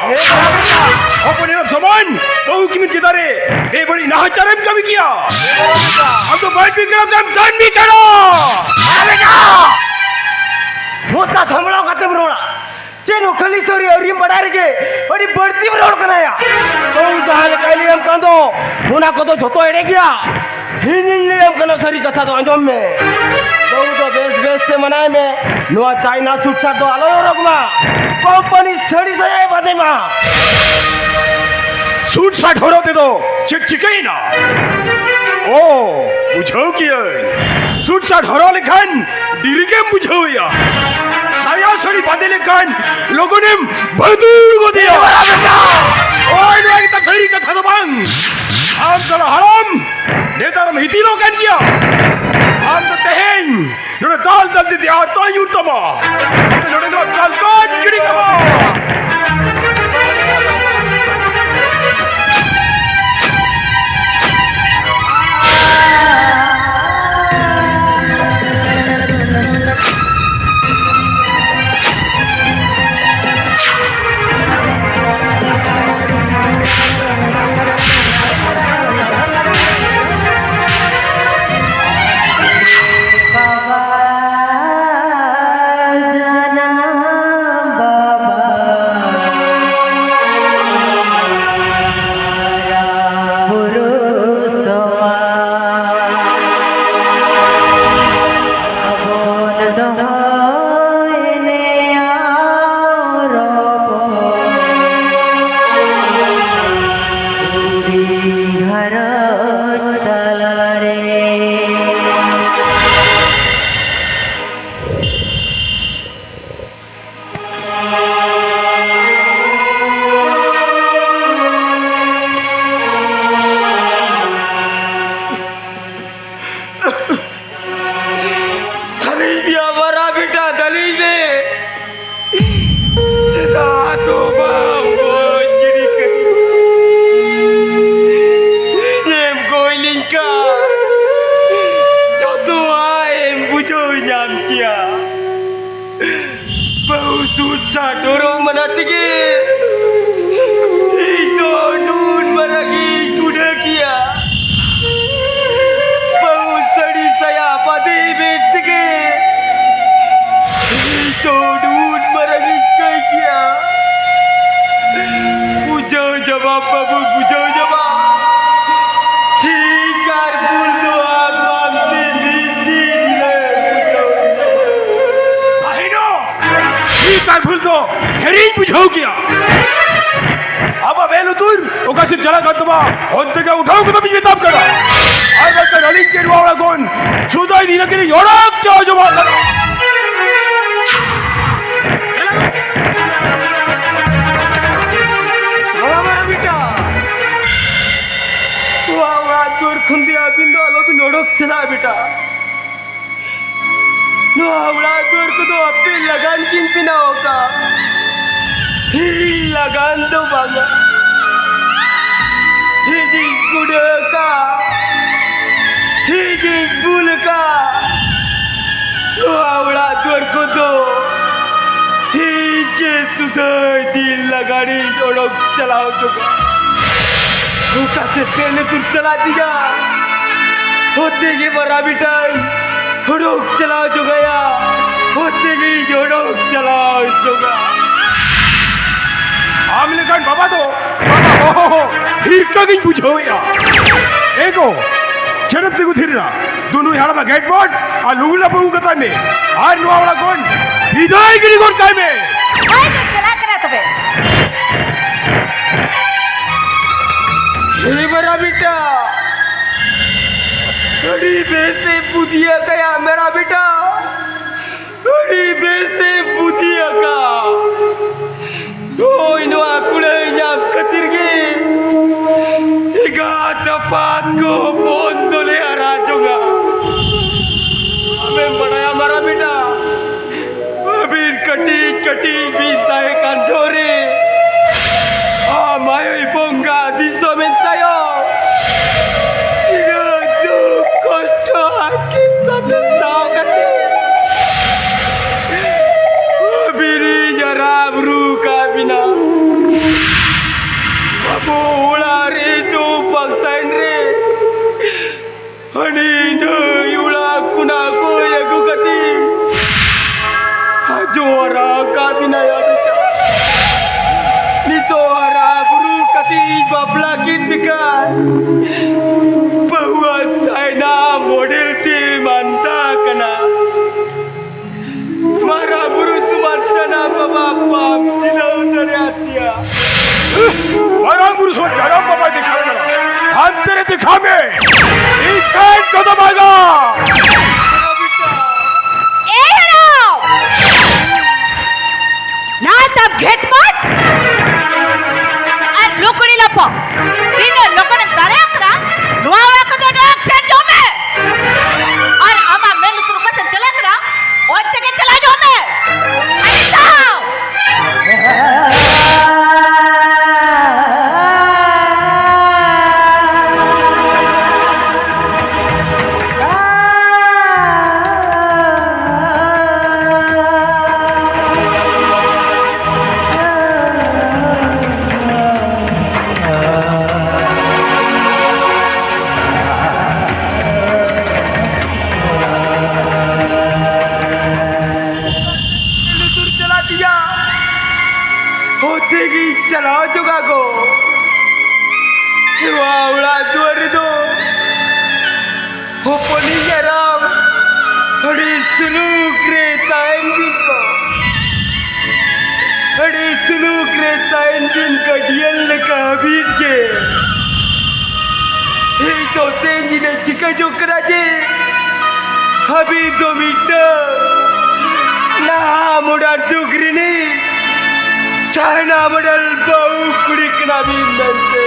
ᱦᱚᱯᱚᱱ ᱮᱨᱟᱢ ᱥᱚᱢᱟᱱ ᱵᱟᱹᱦᱩ ᱠᱤᱢᱤᱱ ᱪᱮᱛᱟᱱ ᱨᱮ ᱵᱮᱵᱟᱹᱲᱤᱡ ᱱᱟᱦᱟᱪᱟᱨᱮᱢ ᱠᱟᱹᱢᱤ ᱜᱮᱭᱟ᱾ ᱟᱢ ᱫᱚ ᱵᱟᱹᱧ ᱵᱤᱠᱨᱚᱢ ᱫᱟᱢ ᱫᱟᱱ ᱢᱤ ᱠᱟᱱᱟ᱾ ᱢᱚᱪᱟ ᱥᱟᱢᱵᱲᱟᱣ ᱠᱟᱛᱮᱢ ᱨᱚᱲᱟ᱾ ᱪᱮᱫ ᱱᱚᱣᱟ ᱠᱷᱟᱹᱞᱤ ᱥᱟᱹᱨᱤ ᱟᱹᱣᱨᱤᱢ ᱵᱟᱰᱟᱭ ᱨᱮᱜᱮ ᱟᱹᱰᱤ ᱵᱟᱹᱲᱛᱤᱢ ᱨᱚᱲ ᱠᱟᱱᱟᱭᱟ᱾ ᱵᱟᱹᱦᱩ ᱡᱟᱦᱟᱸ ᱞᱮᱠᱟᱭ ᱞᱟᱹᱭᱟᱢ ᱠᱟᱱ ᱫᱚ, ᱚᱱᱟ ᱠᱚᱫᱚ ᱡᱷᱚᱛᱚ ᱮᱲᱮ ᱜᱮᱭᱟ᱾ ᱤᱧᱤᱧ ᱞᱟᱹᱭᱟᱢ ᱠᱟᱱᱟ ᱥᱟᱹᱨᱤ ᱠᱟᱛᱷᱟ ᱫᱚ ᱟᱸᱡᱚᱢ ᱢᱮ᱾ ᱵᱟᱹᱦᱩ ᱫᱚ ᱵᱮᱥ ᱵᱮᱥ ᱛᱮ ᱢᱟᱱᱟᱭ ᱢᱮ᱾ ᱱᱚᱣᱟ ᱪᱟᱭᱱᱟ ᱥᱩᱴ ᱥᱟᱴ ᱫᱚ ᱟᱞᱚᱭ ᱦᱚᱨᱚᱜᱽ ᱢᱟ᱾ ᱠᱳᱢᱯᱟᱱᱤ ᱥᱟᱹᱲᱤ ᱥᱟᱭᱟᱭ ᱵᱟᱸᱫᱮ ᱢᱟ᱾ ᱥᱩᱴ ᱥᱟᱴ ᱦᱚᱨᱚᱜ ᱛᱮᱫᱚ ᱪᱮᱫ ᱪᱤᱠᱟᱹᱭᱮᱱᱟ? ᱚ, ᱵᱩᱡᱷᱟᱹᱣ ᱠᱤᱭᱟᱹᱧ᱾ ᱥᱩᱴ ᱥᱟᱴ ᱦᱚᱨᱚᱜ ᱞᱮᱠᱷᱟᱱ ᱰᱮᱨᱤ ᱜᱮᱢ ᱵᱩᱡᱷᱟᱹᱣᱮᱭᱟ᱾ ᱥᱟᱭᱟ ᱥᱟᱹᱲᱤ ᱵᱟᱸᱫᱮ ᱞᱮᱠᱷᱟᱱ ᱞᱚᱜᱚᱱᱮᱢ ᱵᱷᱟᱹᱫᱩᱲ ᱜᱚᱫᱮᱭᱟ᱾ ᱳᱭ, ᱱᱚᱣᱟ ᱜᱮᱛᱟᱢ ᱥᱟᱹᱨᱤ ᱠᱟᱛᱷᱟ ᱫᱚ ᱵᱟᱝ? ᱟᱢ ᱥᱟᱞᱟ ᱦᱟᱲᱟᱢ, ᱱᱮᱛᱟᱨᱮᱢ ᱦᱤᱛᱤᱞᱚᱜ ᱠᱟᱱ ᱜᱮᱭᱟ᱾ ᱟᱢ ᱫᱚ ᱛᱮᱦᱮᱧ ᱱᱚᱰᱮ ᱫᱟᱞ ᱫᱟᱞ ᱛᱮ ᱫᱮᱭᱟ ᱦᱟᱨᱛᱟ ᱧᱩᱨ ᱛᱟᱢᱟ᱾ ᱱᱚᱰᱮ ᱫᱚ ᱫᱟᱞ ᱠᱟᱹᱧ ᱜᱤᱰᱤ ᱠᱟᱢᱟ᱾ ᱫᱟᱞᱤᱧ ᱢᱮᱭᱟ ᱢᱟᱨᱟ ᱵᱮᱴᱟ, ᱫᱟᱞᱤᱧ ᱢᱮ᱾ ᱥᱮᱛᱟᱜ ᱫᱚ ᱵᱟᱝ ᱵᱟᱹᱧ ᱜᱤᱰᱤ ᱠᱟᱫᱤᱧᱟ᱾ ᱤᱧᱮᱢ ᱜᱚᱡ ᱞᱤᱧ ᱠᱷᱟᱱ ᱡᱚᱛᱚᱣᱟᱜ ᱮᱢ ᱵᱩᱡᱷᱟᱹᱣ ᱧᱟᱢ ᱠᱮᱭᱟ᱾ ᱵᱟᱹᱦᱩ ᱥᱩᱴ ᱥᱟᱴ ᱦᱚᱨᱚᱜ ᱢᱟᱱᱟ ᱛᱮᱜᱮ ᱤᱧ ᱫᱚ ᱱᱩᱱ ᱢᱟᱨᱟᱝ ᱤᱧ ᱜᱩᱰᱟᱹ ᱠᱮᱭᱟ᱾ ᱵᱟᱹᱦᱩ ᱥᱟᱹᱲᱤ ᱥᱟᱭᱟ ᱵᱟᱸᱫᱮ ᱢᱮᱱ ᱛᱮᱜᱮ ᱤᱧ ᱫᱚ ᱱᱩᱱ ᱢᱟᱨᱟᱝ ᱤᱧ ᱠᱟᱹᱭ ᱠᱮᱭᱟ᱾ ᱵᱩᱡᱷᱟᱹᱣ ᱡᱟᱵᱟ ᱵᱟᱹᱵᱩ, ᱵᱩᱡᱷᱟᱹᱣ ᱡᱟᱵᱟ᱾ ᱴᱷᱤᱠ ᱟᱨ ᱵᱷᱩᱞ ᱫᱚ ᱟᱢ ᱟᱢ ᱛᱮ ᱢᱤᱫ ᱫᱤᱱ ᱦᱤᱞᱳᱜ ᱵᱩᱡᱷᱟᱹᱣ ᱡᱟᱵᱟ᱾ ᱟᱦᱤᱱᱚ! ᱴᱷᱤᱠ ᱟᱨ ᱵᱷᱩᱞ ᱫᱚ ᱦᱮᱨᱤᱧ ᱵᱩᱡᱷᱟᱹᱣ ᱠᱮᱭᱟ᱾ ᱟᱢᱟᱜ ᱢᱮᱫ ᱞᱩᱛᱩᱨ ᱚᱠᱟ ᱥᱮᱫ ᱪᱟᱞᱟᱜ ᱠᱟᱱ ᱛᱟᱢᱟ, ᱚᱱᱛᱮ ᱜᱮ ᱩᱴᱷᱟᱹᱣ ᱠᱟᱛᱮ ᱵᱤᱱ ᱢᱮᱛᱟᱢ ᱠᱟᱱᱟ᱾ ᱟᱨ ᱵᱟᱝᱠᱷᱟᱱ ᱟᱹᱞᱤᱧ ᱜᱮ ᱱᱚᱣᱟ ᱚᱲᱟᱜ ᱠᱷᱚᱱ ᱥᱩᱫᱷᱟᱹ ᱫᱤᱱ ᱟᱹᱠᱤᱱ ᱚᱲᱟᱜ ᱪᱟᱞᱟᱣ ᱡᱚᱢᱟᱜ ᱠᱟᱱᱟ᱾ ᱵᱟᱵᱟ ᱢᱟᱨᱟᱝ ᱵᱮᱴᱟ, ᱱᱚᱣᱟ ᱚᱲᱟᱜ ᱫᱩᱣᱟᱹᱨ ᱠᱷᱚᱱ ᱫᱚ ᱟᱹᱵᱤᱱ ᱫᱚ ᱟᱞᱚᱵᱤᱱ ᱚᱰᱚᱠ ᱪᱟᱞᱟᱜᱼᱟ ᱵᱮᱴᱟ᱾ ᱱᱚᱣᱟ ᱚᱲᱟᱜ ᱫᱩᱣᱟᱹᱨ ᱠᱚᱫᱚ ᱟᱯᱮ ᱞᱟᱜᱟᱱ ᱠᱤᱱ ᱵᱮᱱᱟᱣ ᱟᱠᱟᱫ, ᱤᱧ ᱞᱟᱜᱟᱱ ᱫᱚ ᱵᱟᱝᱟ᱾ ᱤᱧᱤᱧ ᱠᱩᱲᱟᱹ ᱟᱠᱟᱫ, ᱤᱧᱤᱧ ᱵᱩᱞ ᱟᱠᱟᱫ᱾ ᱱᱚᱣᱟ ᱚᱲᱟᱜ ᱫᱩᱣᱟᱹᱨ ᱠᱚᱫᱚ ᱤᱧ ᱜᱮ ᱥᱩᱫᱷᱟᱹᱭ ᱫᱤᱱ ᱞᱟᱜᱟᱱᱤᱧ ᱚᱰᱚᱠ ᱪᱟᱞᱟᱣ ᱦᱚᱪᱚ ᱠᱟᱜᱼᱟ᱾ ᱚᱠᱟ ᱥᱮᱫ ᱛᱮ ᱞᱩᱛᱩᱨ ᱪᱟᱞᱟᱜ ᱛᱤᱧᱟ? ᱚᱛᱮ ᱜᱮ ᱢᱟᱨᱟ ᱵᱮᱴᱟᱭ ᱚᱰᱚᱠ ᱪᱟᱞᱟᱣ ᱡᱚᱜᱟᱭᱟ, ᱚᱛᱮ ᱜᱮ ᱚᱰᱚᱠ ᱪᱟᱞᱟᱣ ᱡᱚᱜᱟ᱾ ᱟᱢ ᱞᱮᱠᱟᱱ ᱵᱟᱵᱟ ᱫᱚ ᱵᱟᱵᱟ ᱦᱚᱦᱚ ᱦᱚᱸ ᱦᱤᱨᱠᱟᱹ ᱜᱤᱧ ᱵᱩᱡᱷᱟᱹᱣᱮᱫᱼᱟ᱾ ᱮ ᱜᱚ, ᱪᱮᱫ ᱮᱢ ᱛᱤᱸᱜᱩ ᱛᱷᱤᱨ ᱮᱱᱟ? ᱫᱩ ᱱᱩᱭ ᱦᱟᱲᱟᱢᱟᱜ ᱜᱮᱴ ᱵᱚᱱᱫ ᱟᱨ ᱞᱩᱜᱽᱲᱤ ᱞᱟᱯᱚ ᱟᱹᱜᱩ ᱠᱟᱛᱟᱭ ᱢᱮ ᱟᱨ ᱱᱚᱣᱟ ᱚᱲᱟᱜ ᱠᱷᱚᱱ ᱵᱤᱫᱟᱹᱭ ᱜᱤᱰᱤ ᱜᱚᱫ ᱠᱟᱭ ᱢᱮ᱾ ᱦᱳᱭ ᱜᱚ, ᱪᱟᱞᱟᱜ ᱠᱟᱱᱟ ᱛᱚᱵᱮ᱾ ᱦᱮ ᱢᱮᱨᱟ ᱵᱮᱴᱟ, ᱟᱹᱰᱤ ᱵᱮᱥ ᱮ ᱵᱩᱫᱷᱤ ᱟᱠᱟᱭᱟ ᱢᱮᱨᱟ ᱵᱮᱴᱟ, ᱟᱹᱰᱤ ᱵᱮᱥ ᱮ ᱵᱩᱫᱷᱤ ᱟᱠᱟ᱾ ᱱᱚᱜᱼᱚᱭ ᱱᱚᱣᱟ ᱠᱩᱲᱟᱹᱭ ᱧᱟᱢ ᱠᱷᱟᱹᱛᱤᱨ ᱜᱮ ᱮᱸᱜᱟᱛ ᱟᱯᱟᱛ ᱠᱚ ᱦᱚᱯᱚᱱ ᱫᱚᱞᱮ ᱦᱟᱨᱟ ᱡᱚᱝᱟ᱾ ᱟᱢᱮᱢ ᱵᱟᱲᱟᱭᱟ ᱢᱟᱨᱟ ᱵᱮᱴᱟ, ᱟᱹᱵᱤᱱ ᱠᱟᱹᱴᱤᱡ ᱠᱟᱹᱴᱤᱡ ᱵᱤᱱ ᱛᱟᱦᱮᱸ ᱠᱟᱱ ᱡᱚᱦᱚᱜ ᱨᱮ ᱟᱢ ᱟᱭᱳᱭ ᱵᱚᱸᱜᱟ ᱫᱤᱥᱚᱢᱮᱱ ᱛᱟᱭᱚᱢ ᱛᱤᱱᱟᱹᱜ ᱫᱩᱠ ᱠᱚᱥᱴᱚ ᱟᱨ ᱠᱤᱥᱟᱹᱛ ᱥᱟᱶ ᱠᱟᱛᱮ ᱟᱹᱵᱤᱱᱤᱧ ᱦᱟᱨᱟ ᱵᱩᱨᱩ ᱠᱟᱜ ᱵᱤᱱᱟ᱾ ᱟᱵᱚ ᱚᱲᱟᱜ ᱨᱮ ᱡᱚ ᱵᱟᱝ ᱛᱟᱦᱮᱱ ᱨᱮ ᱦᱟᱹᱱᱤ ᱱᱟᱹᱭ ᱚᱲᱟᱜ ᱠᱷᱚᱱᱟᱜ ᱠᱚ ᱟᱹᱜᱩ ᱠᱟᱛᱮ ᱦᱟᱡᱚ ᱦᱟᱨᱟ ᱟᱠᱟᱫ ᱵᱤᱱᱟᱭᱟ ᱵᱮᱴᱟ᱾ ᱱᱤᱛᱚᱜ ᱦᱟᱨᱟ ᱵᱩᱨᱩ ᱠᱟᱛᱮ ᱵᱟᱯᱞᱟ ᱠᱮᱫ ᱢᱮᱠᱷᱟᱱ ᱵᱟᱹᱦᱩᱣᱟᱜ ᱪᱟᱭᱱᱟ ᱢᱚᱰᱮᱞ ᱛᱮ ᱢᱟᱱᱫᱟ ᱠᱟᱱᱟ᱾ ᱢᱟᱨᱟᱝ ᱵᱩᱨᱩ ᱥᱚᱢᱟᱱ ᱥᱟᱱᱟᱢ ᱵᱟᱵᱟ ᱵᱟᱢ ᱪᱤᱱᱦᱟᱹᱣ ᱫᱟᱲᱮᱭᱟᱫᱮᱭᱟ᱾ ᱢᱟᱨᱟᱝ ᱵᱩᱨᱩ ᱥᱚᱢᱟᱱ ᱡᱟᱱᱟᱢ ᱵᱟᱵᱟᱭ ᱫᱮᱠᱷᱟᱣ ᱠᱟᱱᱟ᱾ ᱦᱟᱱᱛᱮ ᱨᱮ ᱫᱮᱠᱷᱟᱣ ᱢᱮ᱾ ᱤᱧ ᱴᱷᱮᱱ ᱠᱚᱫᱚ ᱵᱟᱝᱟ᱾ ᱦᱚᱯᱚᱱᱤᱧ ᱟᱨᱟᱢ ᱟᱹᱰᱤ ᱥᱩᱞᱩᱠ ᱨᱮ ᱛᱟᱦᱮᱱ ᱵᱤᱱ ᱠᱚ᱾ ᱟᱹᱰᱤ ᱥᱩᱞᱩᱠ ᱨᱮ ᱛᱟᱦᱮᱱ ᱵᱤᱱ ᱜᱟᱹᱰᱤᱭᱟᱱ ᱞᱮᱠᱟ ᱦᱟᱹᱵᱤᱡ ᱜᱮ᱾ ᱤᱧ ᱫᱚ ᱛᱮᱦᱮᱧ ᱤᱧ ᱪᱤᱠᱟᱹ ᱡᱚᱝ ᱠᱟᱱᱟ ᱡᱮ ᱦᱟᱹᱵᱤᱡ ᱫᱚ ᱢᱤᱫᱴᱟᱹᱝ ᱱᱟᱦᱟ ᱢᱚᱰᱟᱨᱱ ᱡᱩᱜᱽ ᱨᱤᱱᱤᱡ ᱥᱟᱦᱱᱟ ᱢᱚᱰᱮᱞ ᱵᱟᱹᱦᱩ ᱠᱩᱲᱤ ᱠᱟᱱᱟ ᱵᱤᱱ ᱢᱮᱱᱛᱮ᱾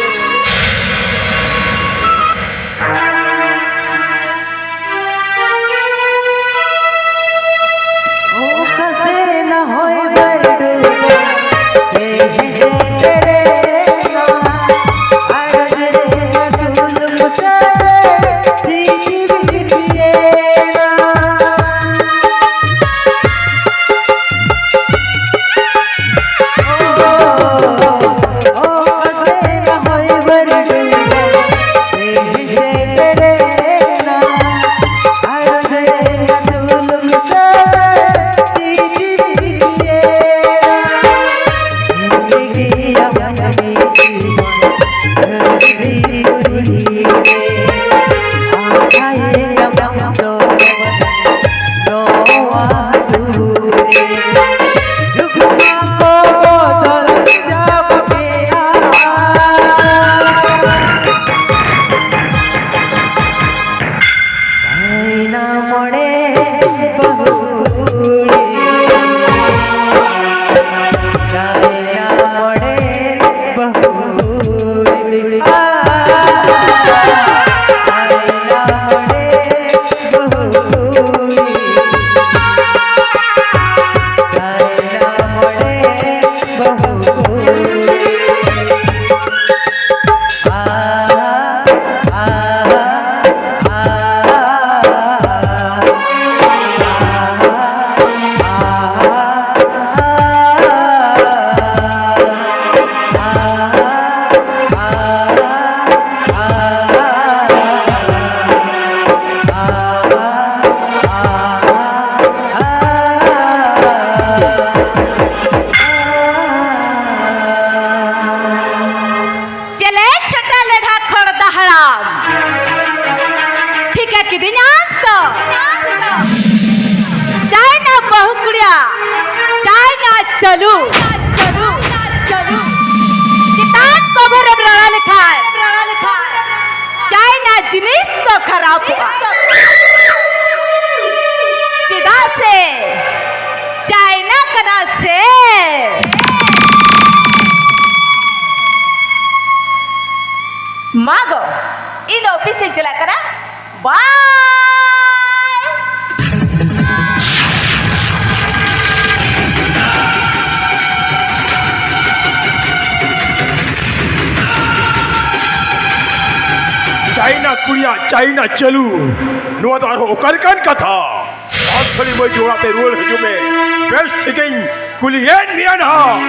ᱤᱫᱤᱧᱟᱢ ᱛᱚ? ᱪᱟᱭᱱᱟ ᱵᱟᱹᱦᱩ ᱠᱩᱲᱤᱭᱟᱜ ᱪᱟᱭᱱᱟ ᱪᱟᱹᱞᱩ, ᱪᱟᱹᱞᱩ, ᱪᱟᱹᱞᱩ᱾ ᱪᱮᱛᱟᱱ ᱠᱚᱵᱷᱚᱨᱮᱢ ᱨᱟᱲᱟ ᱞᱮᱠᱷᱟᱱ, ᱪᱟᱭᱱᱟ ᱡᱤᱱᱤᱥ ᱫᱚ ᱠᱷᱟᱨᱟᱯᱚᱜᱼᱟ᱾ ᱪᱮᱫᱟᱜ ᱥᱮ ᱪᱟᱭᱱᱟ ᱠᱟᱱᱟ ᱥᱮ᱾ ᱢᱟ ᱜᱚ, ᱤᱧ ᱫᱚ ᱚᱯᱷᱤᱥ ᱛᱮᱧ ᱪᱟᱞᱟᱜ ᱠᱟᱱᱟ᱾ ᱵᱟᱭ᱾ ᱪᱟᱭᱱᱟ ᱠᱩᱲᱤᱭᱟᱜ ᱪᱟᱭᱱᱟ ᱪᱟᱹᱞᱩ, ᱱᱚᱣᱟ ᱫᱚ ᱟᱨᱦᱚᱸ ᱚᱠᱟ ᱞᱮᱠᱟᱱ ᱠᱟᱛᱷᱟ? ᱟᱢ ᱠᱷᱟᱹᱞᱤ ᱢᱟᱹᱡᱷᱤ ᱚᱲᱟᱜ ᱛᱮ ᱨᱩᱣᱟᱹᱲ ᱦᱤᱡᱩᱜ ᱢᱮ, ᱵᱮᱥ ᱴᱷᱤᱠᱤᱧ ᱠᱩᱞᱤᱭᱮᱫ ᱢᱮᱭᱟ ᱱᱟᱦᱟᱜ᱾